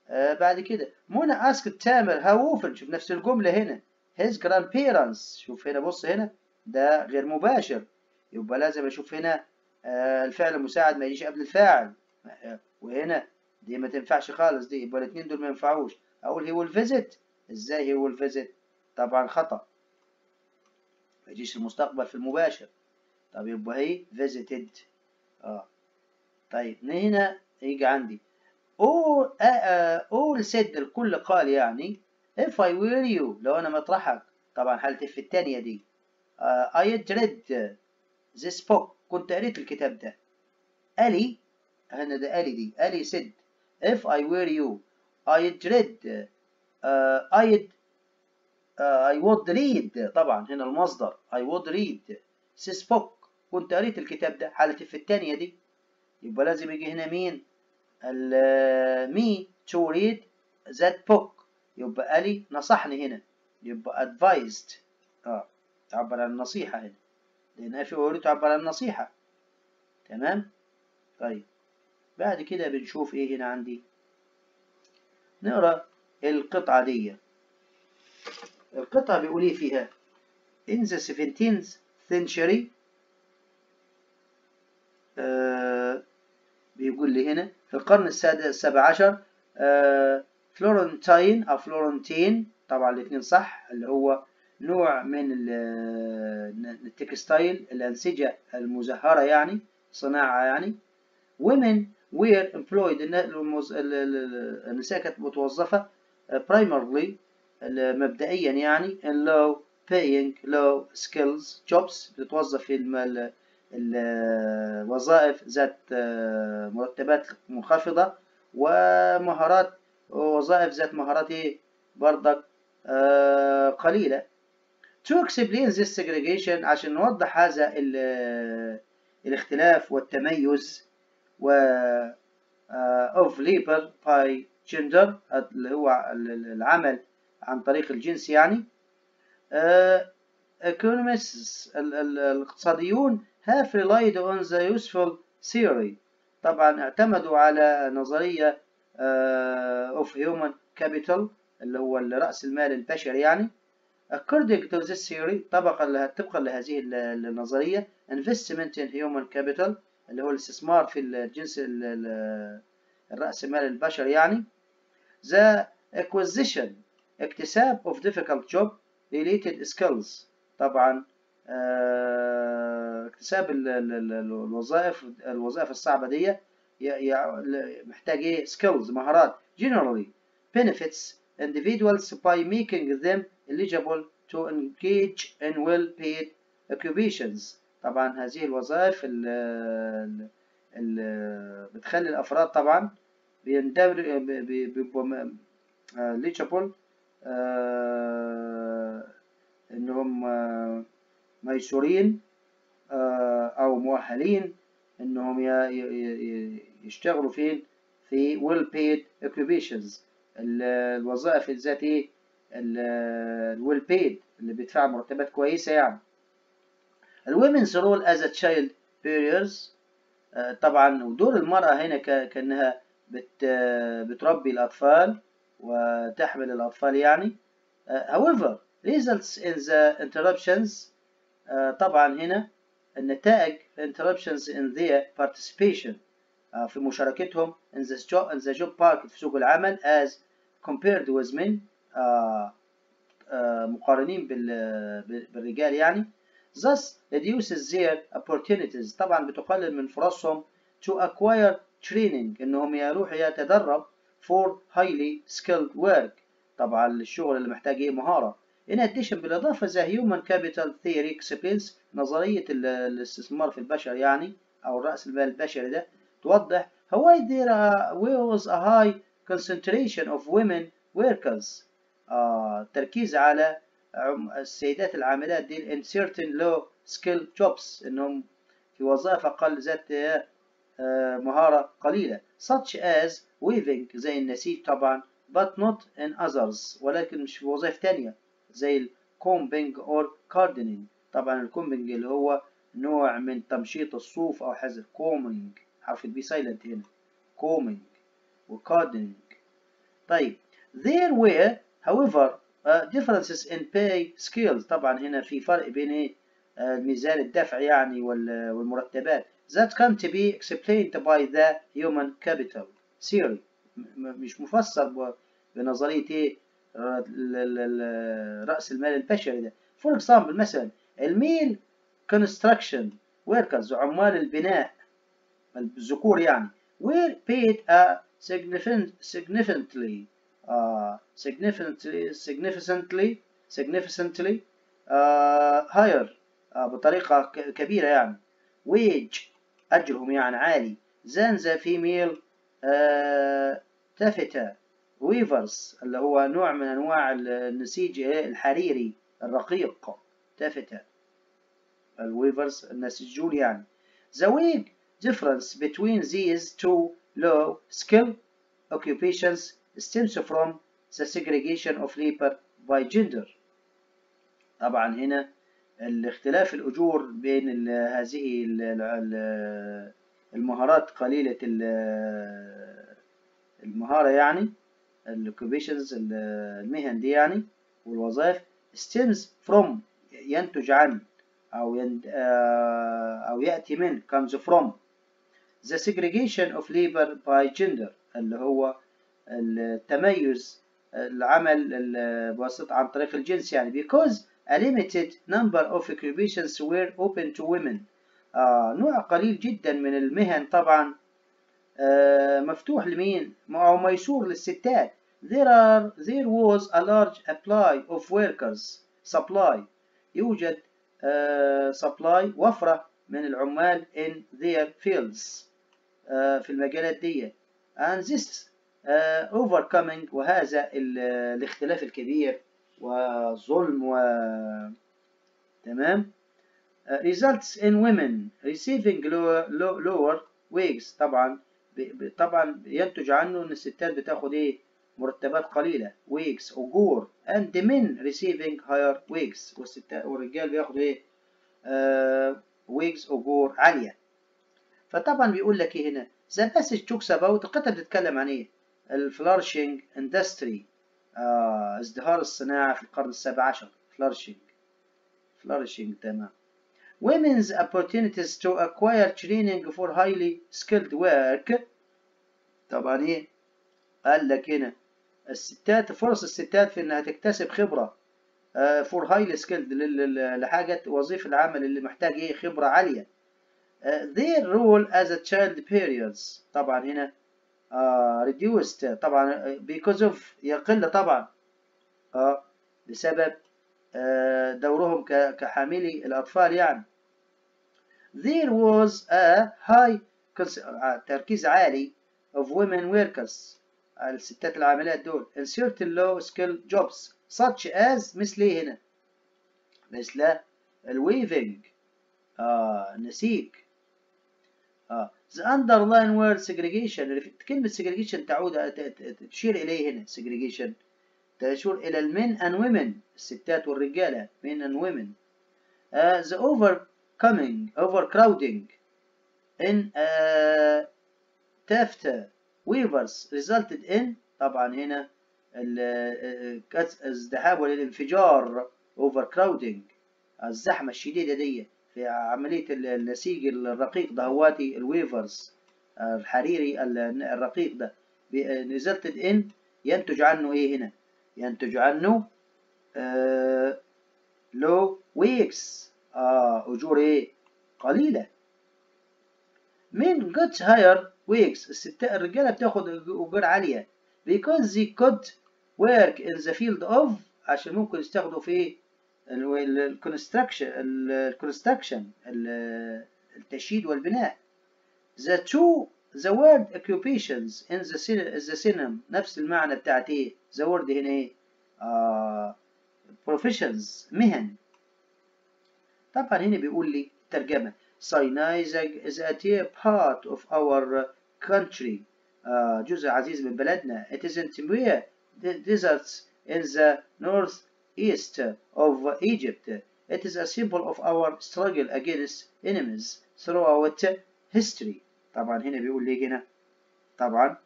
بعد كده منى asked تامر how often، شوف نفس الجملة هنا his grandparents، شوف هنا بص هنا ده غير مباشر، يبقى لازم اشوف هنا الفعل المساعد ما يجيش قبل الفاعل، وهنا دي ما تنفعش خالص دي، يبقى الاثنين دول ما ينفعوش. اقول he will visit، ازاي he will visit؟ طبعا خطأ، ما يجيش المستقبل في المباشر. طب يبقى he visited. طيب هنا يجي عندي all said، الكل قال يعني if I were you، لو انا مطرحك، طبعا حالة if الثانية دي I'd read this book، كنت قريت الكتاب ده. ألي هنا ده ألي دي، ألي said if I were you I'd read I would read، طبعا هنا المصدر I would read this book، كنت قريت الكتاب ده، حالة if الثانية دي، يبقى لازم يجي هنا مين؟ me to read that book، يبقى ألي نصحني هنا، يبقى advised تعبر عن النصيحة هنا، لأن if I تعبر عن النصيحة. تمام. طيب بعد كده بنشوف ايه هنا عندي، نقرأ القطعة دي. القطعة بيقول ايه فيها؟ In the 17th century بيقول لي هنا في القرن السابع عشر فلورنتاين أو فلورنتين، طبعا الاثنين صح، اللي هو نوع من ال textile، الأنسجة المزهرة يعني صناعة يعني. women were employed، النساء كانت متوظفة primarily مبدئيا يعني in low paying low skills jobs، بتتوظف في الوظائف ذات مرتبات منخفضة ومهارات، وظائف ذات مهارات ايه برضك قليلة. To explain this segregation، عشان نوضح هذا الاختلاف والتميز و of labor by gender اللي هو العمل عن طريق الجنس يعني. Economists الاقتصاديون have relied on the useful theory، طبعا اعتمدوا على نظرية of human capital اللي هو رأس المال البشري يعني. According to this theory، طبقا لهذه النظرية investment in human capital اللي هو الاستثمار في الجنس الرأس المال البشري يعني. The acquisition اكتساب of difficult job related skills، طبعا اكتساب الوظائف الصعبة دي محتاج ايه؟ skills مهارات. Generally benefits individuals by making them eligible to engage in well paid occupations. طبعا هذه الوظائف اللي بتخلي الأفراد طبعا بيبقوا eligible، إنهم ميسورين أو مؤهلين إنهم يشتغلوا فين؟ في well paid occupations، الوظائف ذات إيه؟ ال well paid اللي بيدفع مرتبات كويسة يعني. ال women's role as a child bearers، طبعا ودور المرأة هنا كأنها بتربي الأطفال وتحمل الأطفال يعني. However results in the interruptions، طبعا هنا النتائج interruptions in their participation، في مشاركتهم in the job market في سوق العمل as compared with men، مقارنين بالرجال يعني. Thus reduces their opportunities، طبعا بتقلل من فرصهم to acquire training، انهم يروحوا يتدرب for highly skilled work، طبعا للشغل اللي محتاج ايه؟ مهارة. In addition بالإضافة the human capital theory explains، نظرية الاستثمار في البشر يعني أو الرأس المال البشري ده توضح why there was a high concentration of women workers، التركيز على السيدات العاملات دي in certain low skill jobs، انهم في وظائف اقل ذات مهارة قليلة such as weaving زي النسيج طبعا but not in others، ولكن مش في وظائف تانية زي ال combing or carding. طبعا ال combing اللي هو نوع من تمشيط الصوف او حذف، combing حرف ال B silent هنا، combing و carding. طيب there were however differences in pay scales، طبعا هنا في فرق بين ايه؟ الميزان الدفع يعني والمرتبات that can't be explained by the human capital theory، مش مفسر بنظرية ايه؟ رأس المال البشري ده. for example مثلا ال male construction workers عمال البناء الذكور يعني were paid a significant significantly significantly significantly significantly higher، بطريقة كبيرة يعني wage أجرهم يعني عالي than the female taffeta weavers اللي هو نوع من أنواع النسيج الحريري الرقيق، taffeta ال weavers النسيجون يعني. The wage difference between these two low skill occupations stems from the segregation of labor by gender. طبعا هنا الاختلاف الأجور بين هذه المهارات قليلة المهارة يعني ال occupations المهن دي يعني والوظائف stems from ينتج عن أو يأتي من comes from the segregation of labor by gender اللي هو التميز العمل بواسطة عن طريق الجنس يعني because a limited number of occupations were open to women، نوع قليل جدا من المهن طبعا مفتوح لمين أو ميسور للستات. There was a large supply of workers supply، يوجد supply وفرة من العمال in their fields، في المجالات دي and this overcoming وهذا الاختلاف الكبير والظلم و تمام results in women receiving lower wages، طبعا طبعا ينتج عنه ان الستات بتاخد ايه؟ مرتبات قليلة wages أجور and the men receiving higher wages، والستات والرجال بياخدوا ايه؟ Wages أجور عالية. فطبعا بيقول لك ايه هنا؟ The passage talks about، القطعة بتتكلم عن ايه؟ ال flourishing industry، ازدهار الصناعة في القرن السابع عشر، flourishing flourishing تمام. Women's opportunities to acquire training for highly skilled work، طبعا ايه؟ قال لك هنا الستات فرص الستات في انها تكتسب خبرة for highly skilled لحاجة وظيفة العمل اللي محتاج ايه؟ خبرة عالية. Their role as a child bearers، طبعا هنا reduced طبعا because of يقل طبعا بسبب دورهم كحاملي الأطفال يعني. There was a high تركيز عالي of women workers، الستات العاملات دول، in certain low skill jobs such as، مثل ايه هنا؟ مثل ال weaving، النسيج. The underline word segregation، كلمة segregation تعود تشير إليه هنا. segregation تشير إلى ال men and women، الستات والرجالة، men and women. The overcrowding in taffeta weavers resulted in، طبعا هنا الازدحام والانفجار، overcrowding الزحمة الشديدة دي في عملية النسيج الرقيق ده، هواتي ال weavers الحريري الرقيق ده، resulted in ينتج عنه ايه هنا؟ ينتج عنه low wages، أجور ايه؟ قليلة. Men got higher wages، الستات الرجالة بتاخد أجور عالية because they could work in the field of، عشان ممكن يستخدموا في ال construction التشييد والبناء. The two the word occupations in the synonym، نفس المعنى بتاعت ايه؟ the word هنا ايه؟ Professions، مهن. طبعا هنا بيقول لي ترجمة Sinai is a dear part of our country، جزء عزيز من بلدنا. It isn't mere deserts in the north east of Egypt. It is a symbol of our struggle against enemies throughout history. طبعا هنا بيقول لي هنا، طبعا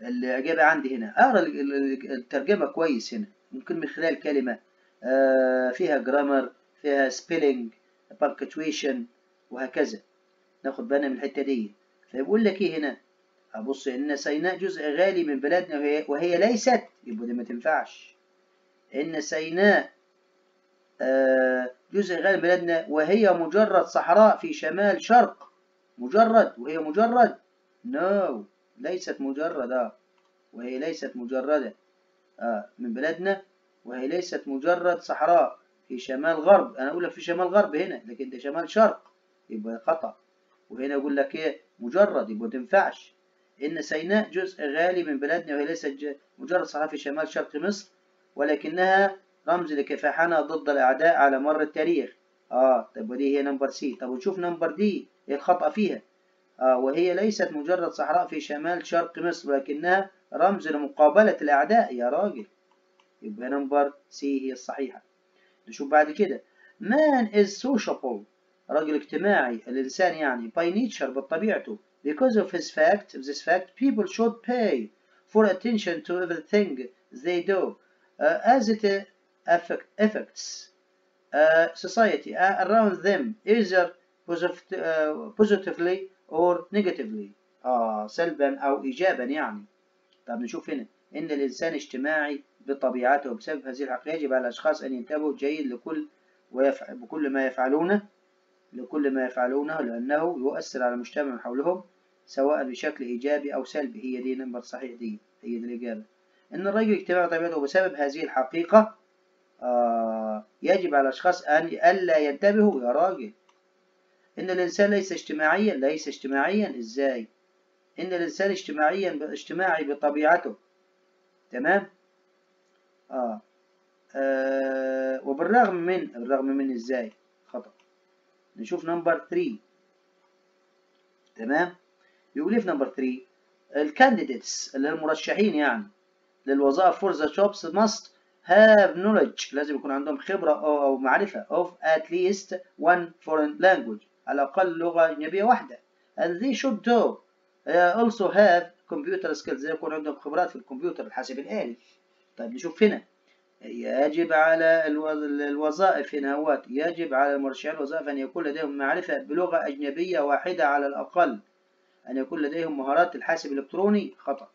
الإجابة عندي هنا، أقرأ الترجمة كويس هنا، ممكن من خلال كلمة فيها grammar، فيها spelling، punctuation وهكذا، ناخد بالنا من الحتة دي. فيقول لك إيه هنا؟ أبص إن سيناء جزء غالي من بلادنا وهي ليست، يبقى دي ما تنفعش. إن سيناء جزء غالي من بلادنا وهي مجرد صحراء في شمال شرق، مجرد، وهي مجرد، no، ليست مجردة، وهي ليست مجردة من بلادنا وهي ليست مجرد صحراء في شمال غرب. أنا أقول لك في شمال غرب هنا، لكن ده شمال شرق، يبقى خطأ. وهنا أقول لك إيه؟ مجرد، يبقى ما تنفعش. إن سيناء جزء غالي من بلادنا وهي ليست مجرد صحراء في شمال شرق مصر، ولكنها رمز لكفاحنا ضد الأعداء على مر التاريخ. طب ودي هي number C. طب ونشوف number D إيه الخطأ فيها؟ وهي ليست مجرد صحراء في شمال شرق مصر، ولكنها رمز لمقابلة الأعداء. يا راجل، يبقى number C هي الصحيحة. نشوف بعد كده man is sociable، رجل اجتماعي، الإنسان يعني by nature بطبيعته. Because of his fact, this fact, people should pay for attention to everything they do, as it affects society around them either positively or negatively. سلبا أو إيجابا يعني. طب نشوف هنا إن الإنسان اجتماعي بطبيعته، وبسبب هذه الحقيقة يجب على الأشخاص أن ينتبهوا جيد لكل بكل ما يفعلونه، لكل ما يفعلونه، لأنه يؤثر على المجتمع من حولهم سواء بشكل إيجابي أو سلبي. هي دي number صحيح، دي هي دي الإجابة. إن الرجل اجتماعي بطبيعته، وبسبب هذه الحقيقة يجب على الأشخاص أن ألا ينتبهوا. يا راجل، إن الإنسان ليس اجتماعيا، ليس اجتماعيا إزاي؟ إن الإنسان اجتماعي بطبيعته، تمام؟ وبالرغم من، بالرغم من إزاي؟ خطأ. نشوف number 3، تمام؟ بيقول إيه في number 3؟ ال candidates اللي هم المرشحين يعني للوظائف for the jobs must have knowledge، لازم يكون عندهم خبرة أو معرفة of at least one foreign language، على الأقل لغة أجنبية واحدة، and they should do also have computer skills، يكون عندهم خبرات في الكمبيوتر، الحاسب الآلي. طيب نشوف هنا يجب على الوظائف هنا هوات، يجب على المرشحين الوظائف أن يكون لديهم معرفة بلغة أجنبية واحدة على الأقل، أن يكون لديهم مهارات الحاسب الإلكتروني، خطأ.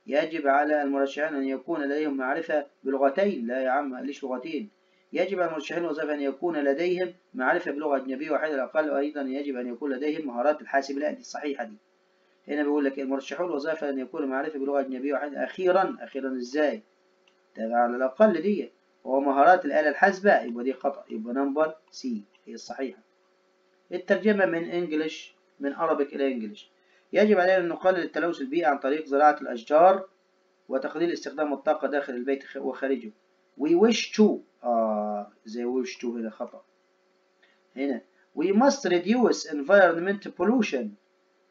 يجب على المرشحين أن يكون لديهم معرفة بلغتين، لا يا عم ليش لغتين؟ يجب على المرشحين الوظائف أن يكون لديهم معرفة بلغة أجنبية واحدة على الأقل، وأيضا يجب أن يكون لديهم مهارات الحاسب الآلي الصحيحة دي. هنا بيقول لك المرشحون الوظائف أن يكون معرفة بلغة أجنبية واحدة أخيرا، أخيرا إزاي؟ ده على الأقل دي، ومهارات الآلة الحاسبة، يبقى دي خطأ، يبقى number C هي الصحيحة. الترجمة من English، من Arabic إلى English. يجب علينا أن نقلل التلوث البيئي عن طريق زراعة الأشجار وتقليل استخدام الطاقة داخل البيت وخارجه. We wish to، زي wish to هنا خطأ. هنا we must reduce environmental pollution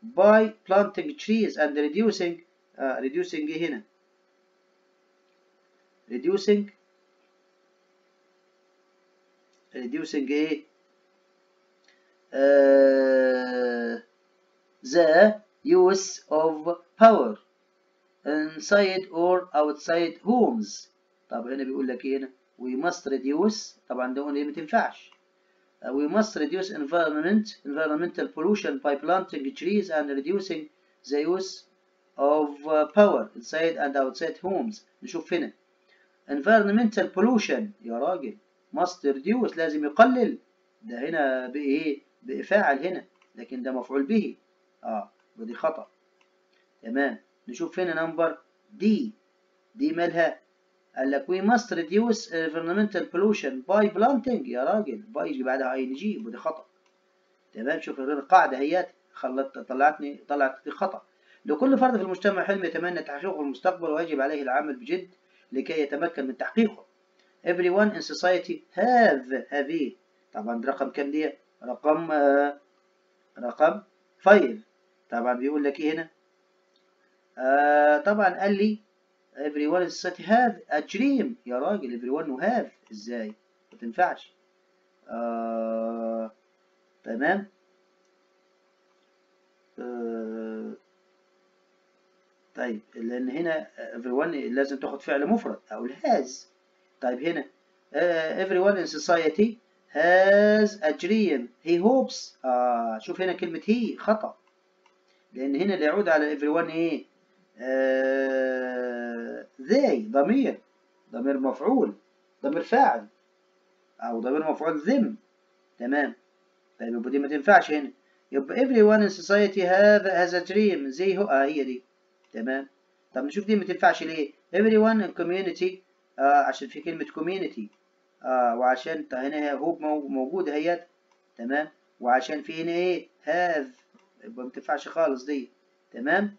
by planting trees and reducing، reducing إيه هنا؟ reducing، reducing إيه؟ The use of power inside or outside homes. طب هنا بيقول لك ايه هنا؟ we must reduce، طبعا ده ما تنفعش. We must reduce environmental pollution by planting trees and reducing the use of power inside and outside homes. نشوف هنا environmental pollution يا راجل، must reduce لازم يقلل، ده هنا بإيه؟ بفاعل هنا، لكن ده مفعول به، ودي خطأ. تمام. نشوف هنا number D، دي مالها؟ قال لك we must reduce environmental pollution by planting، يا راجل by يجي بعدها ing، ودي خطأ. تمام. شوف القاعدة هيات خلت طلعتني، طلعت دي خطأ. لكل فرد في المجتمع حلم يتمنى تحقيقه في المستقبل، ويجب عليه العمل بجد لكي يتمكن من تحقيقه. Everyone in society have إيه؟ طبعا رقم كام دي؟ رقم رقم 5. طبعا بيقول لك ايه هنا؟ طبعا قال لي everyone in society have a dream، يا راجل everyone have ازاي؟ ما تنفعش. تمام. طيب لان هنا everyone لازم تاخد فعل مفرد او has. طيب هنا everyone in society has a dream he hopes. شوف هنا كلمة he خطأ، لأن هنا اللي يعود على everyone إيه؟ They ضمير، ضمير مفعول، ضمير فاعل أو ضمير مفعول them. تمام. طيب يبقى دي ما تنفعش هنا، يبقى everyone in society has a dream they هو هي دي. تمام. طب نشوف دي ما تنفعش ليه؟ everyone in community، عشان في كلمة community، وعشان هنا hope موجودة اهيت. تمام. وعشان في هنا ايه؟ have، يبقى ما تنفعش خالص دي. تمام.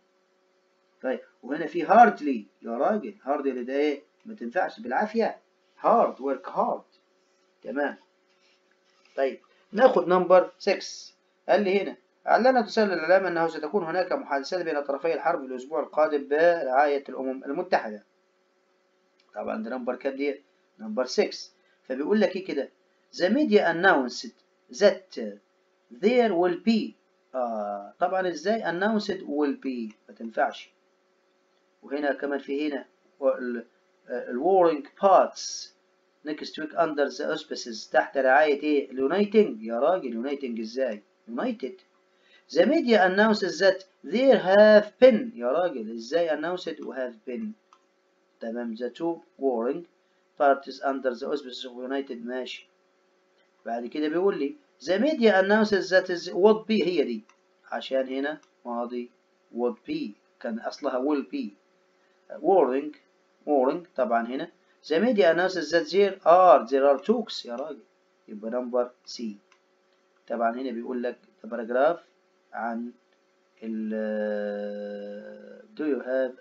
طيب وهنا في hardly، يا راجل hardly ده ايه؟ ما تنفعش بالعافية، hard work hard. تمام. طيب ناخد number 6. قال لي هنا أعلنت وسائل الإعلام أنه ستكون هناك محادثات بين طرفي الحرب الأسبوع القادم برعاية الأمم المتحدة. طبعا ده number كام دي؟ number 6. فبيقول لك ايه كده؟ The media announced that there will be، طبعا ازاي announced will be؟ ما تنفعش. وهنا كمان في هنا ال warring parties next week under the auspices، تحت رعاية ايه؟ ال uniting، يا راجل uniting ازاي؟ united. The media announces that there have been، يا راجل ازاي announced و have been؟ تمام. The two warring parties under the auspices of united، ماشي. بعد كده بيقول لي the media announces that is would be، هي دي عشان هنا ماضي would be كان أصلها will be. warring، warring طبعا هنا the media announces that there are talks، يا راجل يبقى number C. طبعا هنا بيقول لك paragraph عن ال do you have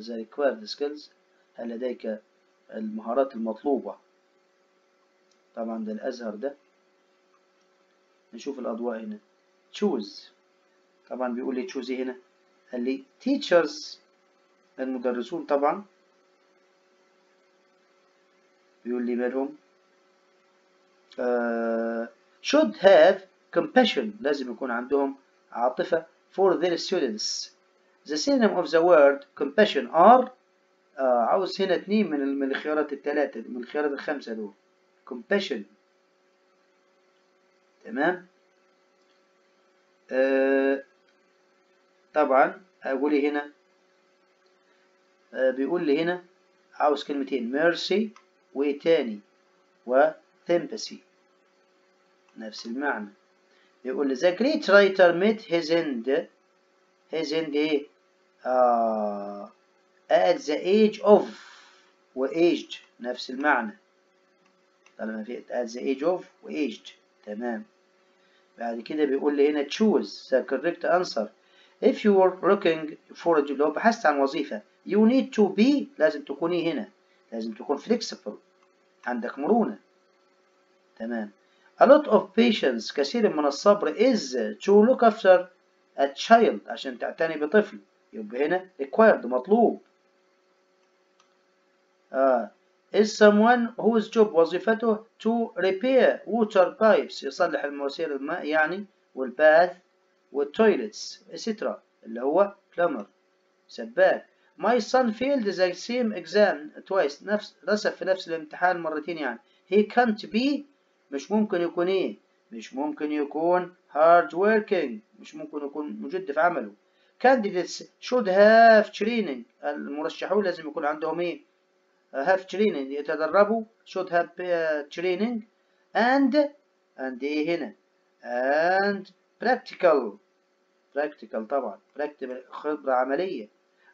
the required skills، هل لديك المهارات المطلوبة. طبعا ده الأزهر ده. نشوف الأضواء هنا choose، طبعا بيقول لي choose هنا، قال لي teachers المدرسون، طبعا بيقول لي مالهم should have compassion، لازم يكون عندهم عاطفة for their students. The synonym of the word compassion are، عاوز هنا اتنين من الخيارات التلاتة، من الخيارات الخمسة دول compassion. تمام. طبعا أقول هنا بيقول لي هنا عاوز كلمتين mercy وتاني و sympathy نفس المعنى. بيقول لي the great writer met his end، his end ايه؟ At the age of و aged نفس المعنى. طالما في at the age of و aged. تمام. بعد كده بيقول لي هنا choose the correct answer. If you are looking for a job، لو بحثت عن وظيفة you need to be، لازم تكوني هنا، لازم تكون flexible، عندك مرونة. تمام. A lot of patience، كثير من الصبر is to look after a child، عشان تعتني بطفل، يبقى هنا required مطلوب. Is someone whose job وظيفته to repair water pipes، يصلح المواسير الماء يعني، وال bath وال toilets etc، اللي هو plumber سباك. My son failed the same exam twice، نفس رسب في نفس الامتحان مرتين يعني. He can't be، مش ممكن يكون ايه؟ مش ممكن يكون hard working، مش ممكن يكون مجد في عمله. Candidates should have training، المرشحون لازم يكون عندهم ايه؟ have training، يتدربوا، should have training and ايه هنا؟ and practical، practical طبعا، practical خبرة عملية.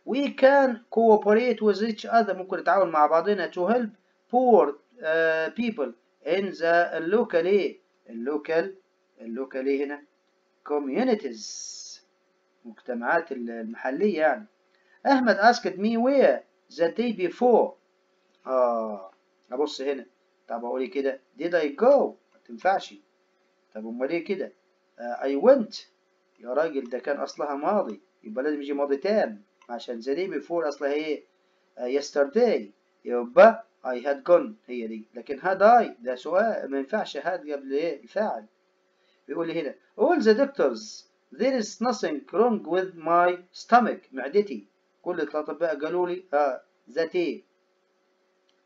We can cooperate with each other، ممكن نتعاون مع بعضنا to help poor people in the local ايه؟ ال local، ال local ايه هنا؟ communities، مجتمعات المحلية يعني. أحمد asked me where the day before. أبص هنا، طب أقول كده did I go؟ ما تنفعش. طب أمال إيه كده؟ I went. يا راجل ده كان أصلها ماضي، يبقى لازم يجي ماضي تام، عشان the day before أصلها إيه؟ Yesterday، يبقى I had gone هي دي. لكن had I ده سؤال، ما ينفعش had قبل إيه؟ الفاعل. بيقول لي هنا all the doctors there is nothing wrong with my stomach، معدتي، كل الأطباء قالوا لي that إيه؟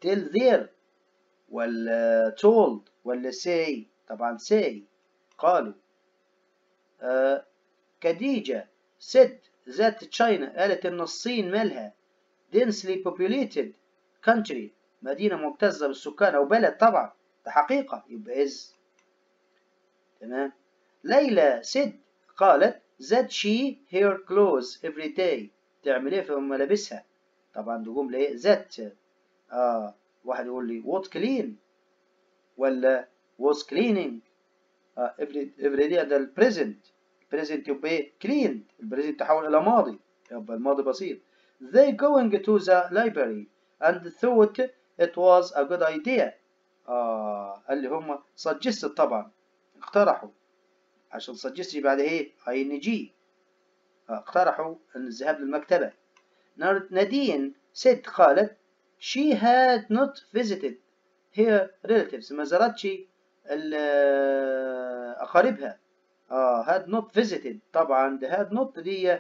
tell their ولا told ولا say؟ طبعا say، قالوا. خديجة said that China، قالت إن الصين مالها؟ densely populated country، مدينة مكتظة بالسكان أو بلد، طبعا ده حقيقة، يبقى is. تمام. ليلى said، قالت that she her clothes every day، تعمل ايه في ملابسها؟ طبعا دي جملة ايه؟ that. واحد يقول لي what clean ولا was cleaning every day، ده ال present، present يبقى ايه؟ clean، ال present تحول الى ماضي، يبقى الماضي بسيط. They going to the library and thought it was a good idea. قال لي هم suggested، طبعا اقترحوا، عشان suggest بعد ايه؟ ing. اقترحوا الذهاب للمكتبة. نادين said، قالت she had not visited her relatives، ما زارتش أقاربها. Had not visited، طبعا ده had not دي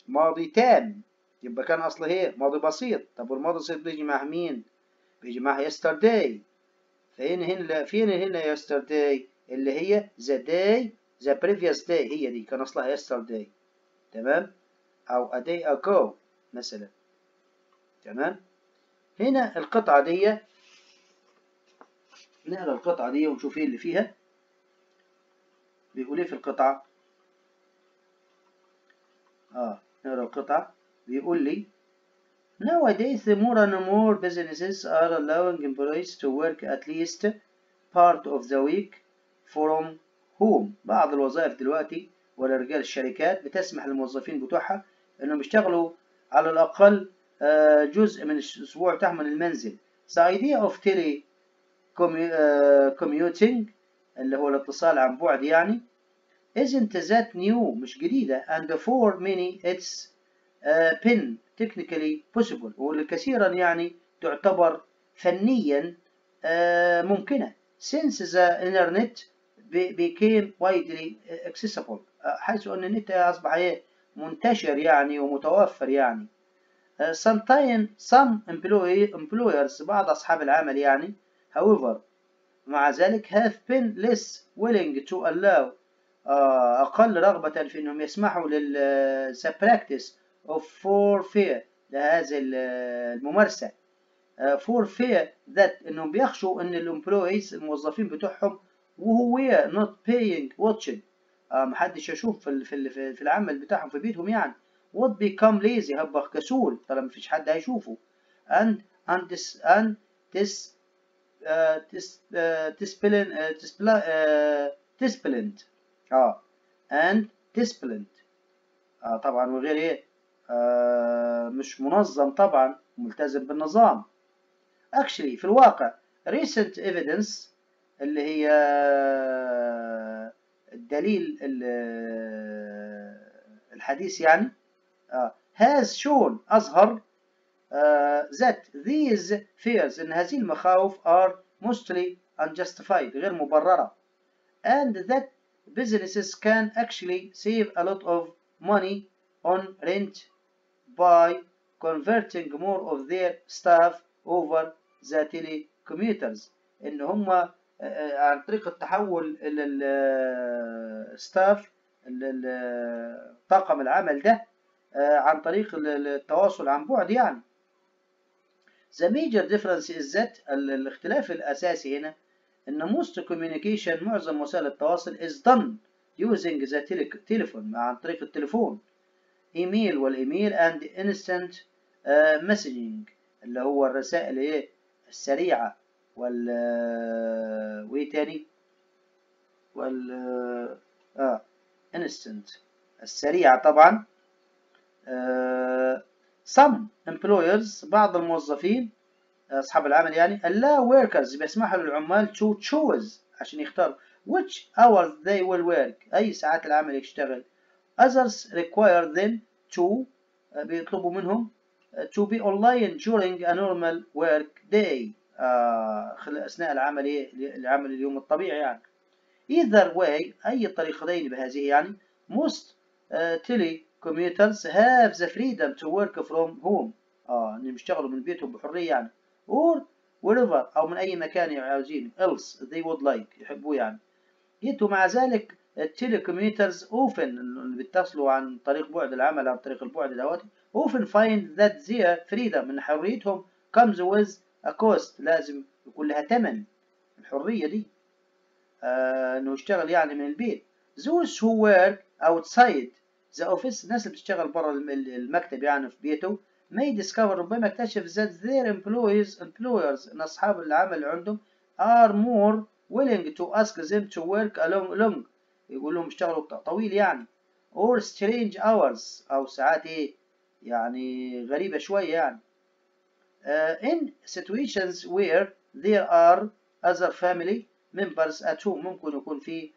ماضي تام، يبقى كان أصله ايه؟ ماضي بسيط. طب والماضي البسيط بيجي مع مين؟ بيجي مع yesterday. فين هنا، فين هنا yesterday؟ اللي هي the day the previous day، هي دي كان أصلها yesterday. تمام، أو a day ago مثلا. تمام. هنا القطعة دي، نقرا القطعة دي ونشوف ايه اللي فيها. بيقول ايه في القطعة؟ نقرا القطعة. بيقول لي nowadays more and more businesses are allowing employees to work at least part of the week from home. بعض الوظائف دلوقتي ولا رجال الشركات بتسمح للموظفين بتوعها انهم يشتغلوا على الاقل جزء من الاسبوع بتاعهم من المنزل. The idea of tele commuting، اللي هو الاتصال عن بعد يعني، isn't that new، مش جديدة، and for many it's been technically possible، وكثيرا يعني تعتبر فنيا ممكنة since the internet became widely accessible، حيث أن النت أصبح إيه؟ منتشر يعني ومتوفر يعني. Sometimes some employers، بعض أصحاب العمل يعني، however، مع ذلك، have been less willing to allow، أقل رغبة في أنهم يسمحوا لل the practice of for fear، لهذه الممارسة، for fear that، أنهم بيخشوا أن ال employees، الموظفين بتوعهم، who were not being watched، محدش يشوف في العمل بتاعهم في بيتهم يعني، would become lazy، هيبقى كسول طالما مفيش حد هيشوفه، and disciplined and disciplined طبعا، وغير ايه مش منظم طبعا، ملتزم بالنظام. actually في الواقع recent evidence اللي هي الدليل الحديث يعني has shown أظهر that these fears إن هذه المخاوف are mostly unjustified غير مبررة and that businesses can actually save a lot of money on rent by converting more of their staff over the telecommuters. إن هم عن طريق التحول إلى ال staff، طاقم العمل ده، عن طريق التواصل عن بعد يعني. The major difference is that الاختلاف الأساسي هنا إن most communication معظم وسائل التواصل is done using the telephone عن طريق التليفون، ايميل والايميل and instant messaging اللي هو الرسائل ايه السريعة وال وايه تاني وال instant السريعة طبعا. Some employers بعض الموظفين أصحاب العمل يعني allow workers بيسمحوا للعمال to choose عشان يختاروا which hours they will work أي ساعات العمل يشتغل. Others require them to بيطلبوا منهم to be online during a normal work day أثناء العمل العمل اليوم الطبيعي يعني. Either way أي الطريقتين بهذه يعني most telecommuters have the freedom to work from home إنهم يشتغلوا من بيتهم بحرية يعني or wherever أو من أي مكان عاوزينه else they would like يحبوه يعني. Yet ومع ذلك ال telecommuters often اللي بيتصلوا عن طريق بعد العمل عن طريق البعد دوت often find that their freedom إن حريتهم comes with a cost لازم يكون لها ثمن الحرية دي إنه يشتغل يعني من البيت. Those who work outside the office الناس اللي بتشتغل برا المكتب يعني في بيته may discover ربما اكتشف that their employers إن أصحاب العمل عندهم are more willing to ask them to work a long يقول لهم اشتغلوا طويل يعني or strange hours أو ساعات إيه يعني غريبة شوية يعني. In situations where there are other family members at home ممكن يكون في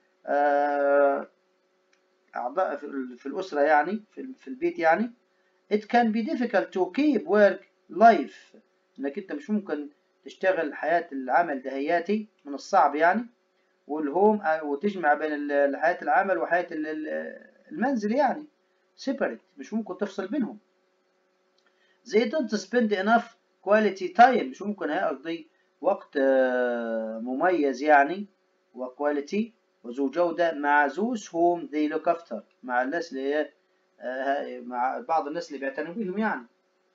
أعضاء في الأسرة يعني في البيت يعني. It can be difficult to keep work life إنك أنت مش ممكن تشتغل حياة العمل دهياتي من الصعب يعني وال home وتجمع بين حياة العمل وحياة المنزل يعني separate مش ممكن تفصل بينهم. They don't spend enough quality time مش ممكن هيقضي وقت مميز يعني و quality وذو جودة مع those whom they look after مع الناس اللي هي مع بعض الناس اللي بيعتنوا بيهم يعني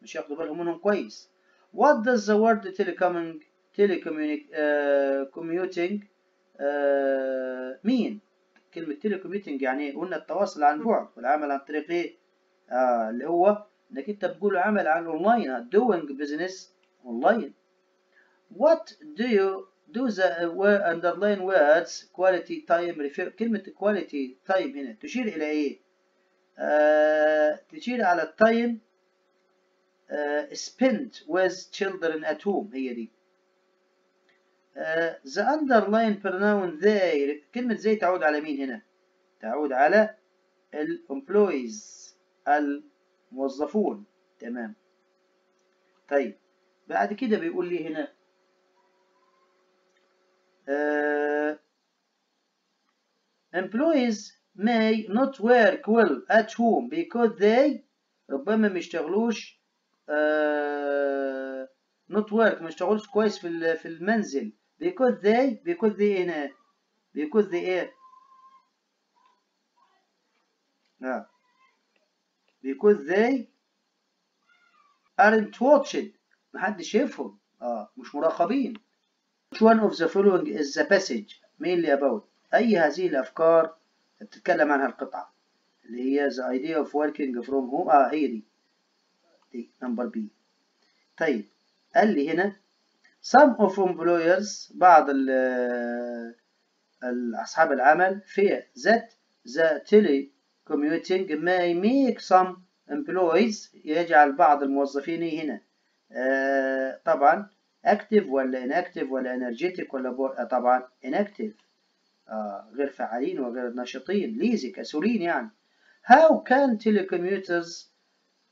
مش ياخدوا بالهم منهم كويس. What does the word telecommuting mean؟ كلمة telecommuting يعني قلنا التواصل عن بعد والعمل عن طريق ايه؟ اللي هو انك انت بتقول عمل عن online doing business online. What do you do the underline words quality time refer كلمة quality time هنا تشير إلى إيه؟ تشير على time spent with children at home هي دي. The underline pronoun they كلمة they تعود على مين هنا؟ تعود على ال employees الموظفون. تمام. طيب بعد كده بيقول لي هنا employees may not work well at home because they ربما ما يشتغلوش not work ما يشتغلوش كويس في المنزل because they هنا because they ايه because they aren't watched محدش شايفهم مش مراقبين. Which one of the following is the passage mainly about؟ أي هذه الأفكار بتتكلم عنها القطعة اللي هي the idea of working from home هي دي number B. طيب قال لي هنا Some of employers بعض أصحاب العمل fear that the telecommuting may make some employees يجعل بعض الموظفين هنا طبعا active ولا inactive ولا energetic ولا طبعا inactive، غير فعالين وغير نشيطين، lazy كسولين يعني. How can telecommuters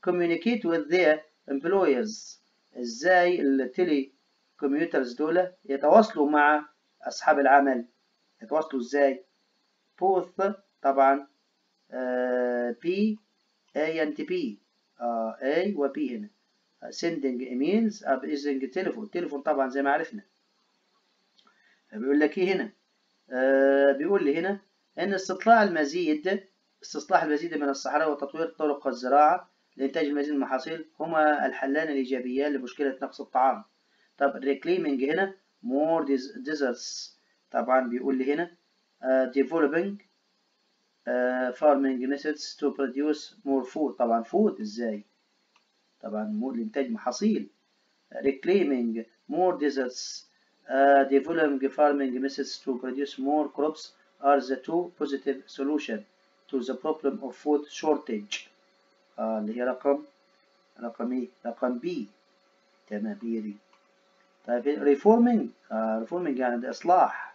communicate with their employers؟ ازاي ال telecommuters دول يتواصلوا مع أصحاب العمل؟ يتواصلوا ازاي؟ both طبعا B A and B، A و B هنا، sending emails، using telephone، telephone طبعا زي ما عرفنا. بيقول لك ايه هنا؟ بيقول لي هنا ان استصلاح المزيد من الصحراء وتطوير طرق الزراعة لإنتاج المزيد من المحاصيل هما الحلان الإيجابيان لمشكلة نقص الطعام. طب reclaiming هنا more deserts، طبعا بيقول لي هنا developing farming methods to produce more food، طبعا food ازاي؟ طبعا لإنتاج محاصيل. reclaiming more deserts، developing farming methods to produce more crops are the two positive solution to the problem of food shortage. اللي هي رقم ايه؟ رقم B، تمام هي دي. طيب reforming، reforming يعني ده إصلاح،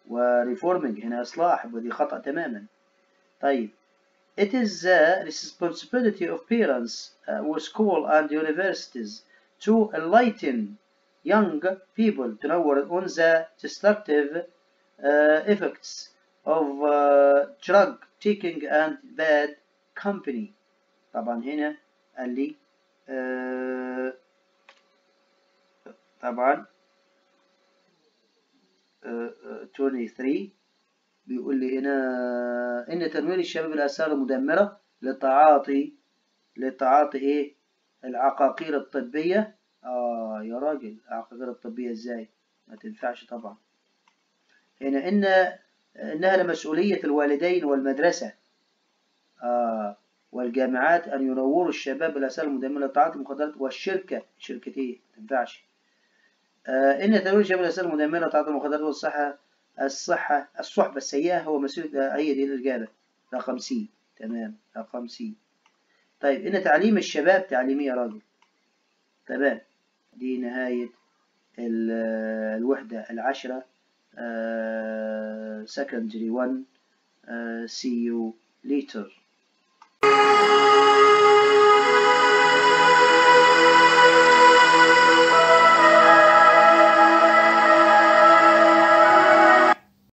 و reforming هنا إصلاح، ودي خطأ تماما. طيب it is the responsibility of parents with school and universities to enlighten young people تنور on the destructive effects of drug taking and bad company. طبعا هنا قال لي طبعا 23 بيقول لي هنا إن تنوير الشباب الآثار المدمرة لتعاطي إيه؟ العقاقير الطبية. يا راجل، العقاقير الطبية إزاي؟ ما تنفعش طبعا. هنا إنها لمسؤولية الوالدين والمدرسة والجامعات أن ينوروا الشباب بالآثار المدمرة لتعاطي المخدرات والشركة، شركة إيه؟ ما تنفعش. إن تنوير الشباب بالآثار المدمرة لتعاطي المخدرات والصحة الصحة الصحبة السيئة هو مسؤولية، هي دي الإجابة رقم C، تمام رقم C. طيب إن تعليم الشباب، تعليمية يا راجل، تمام. دي نهاية الوحدة العشرة، secondary 1. See you later.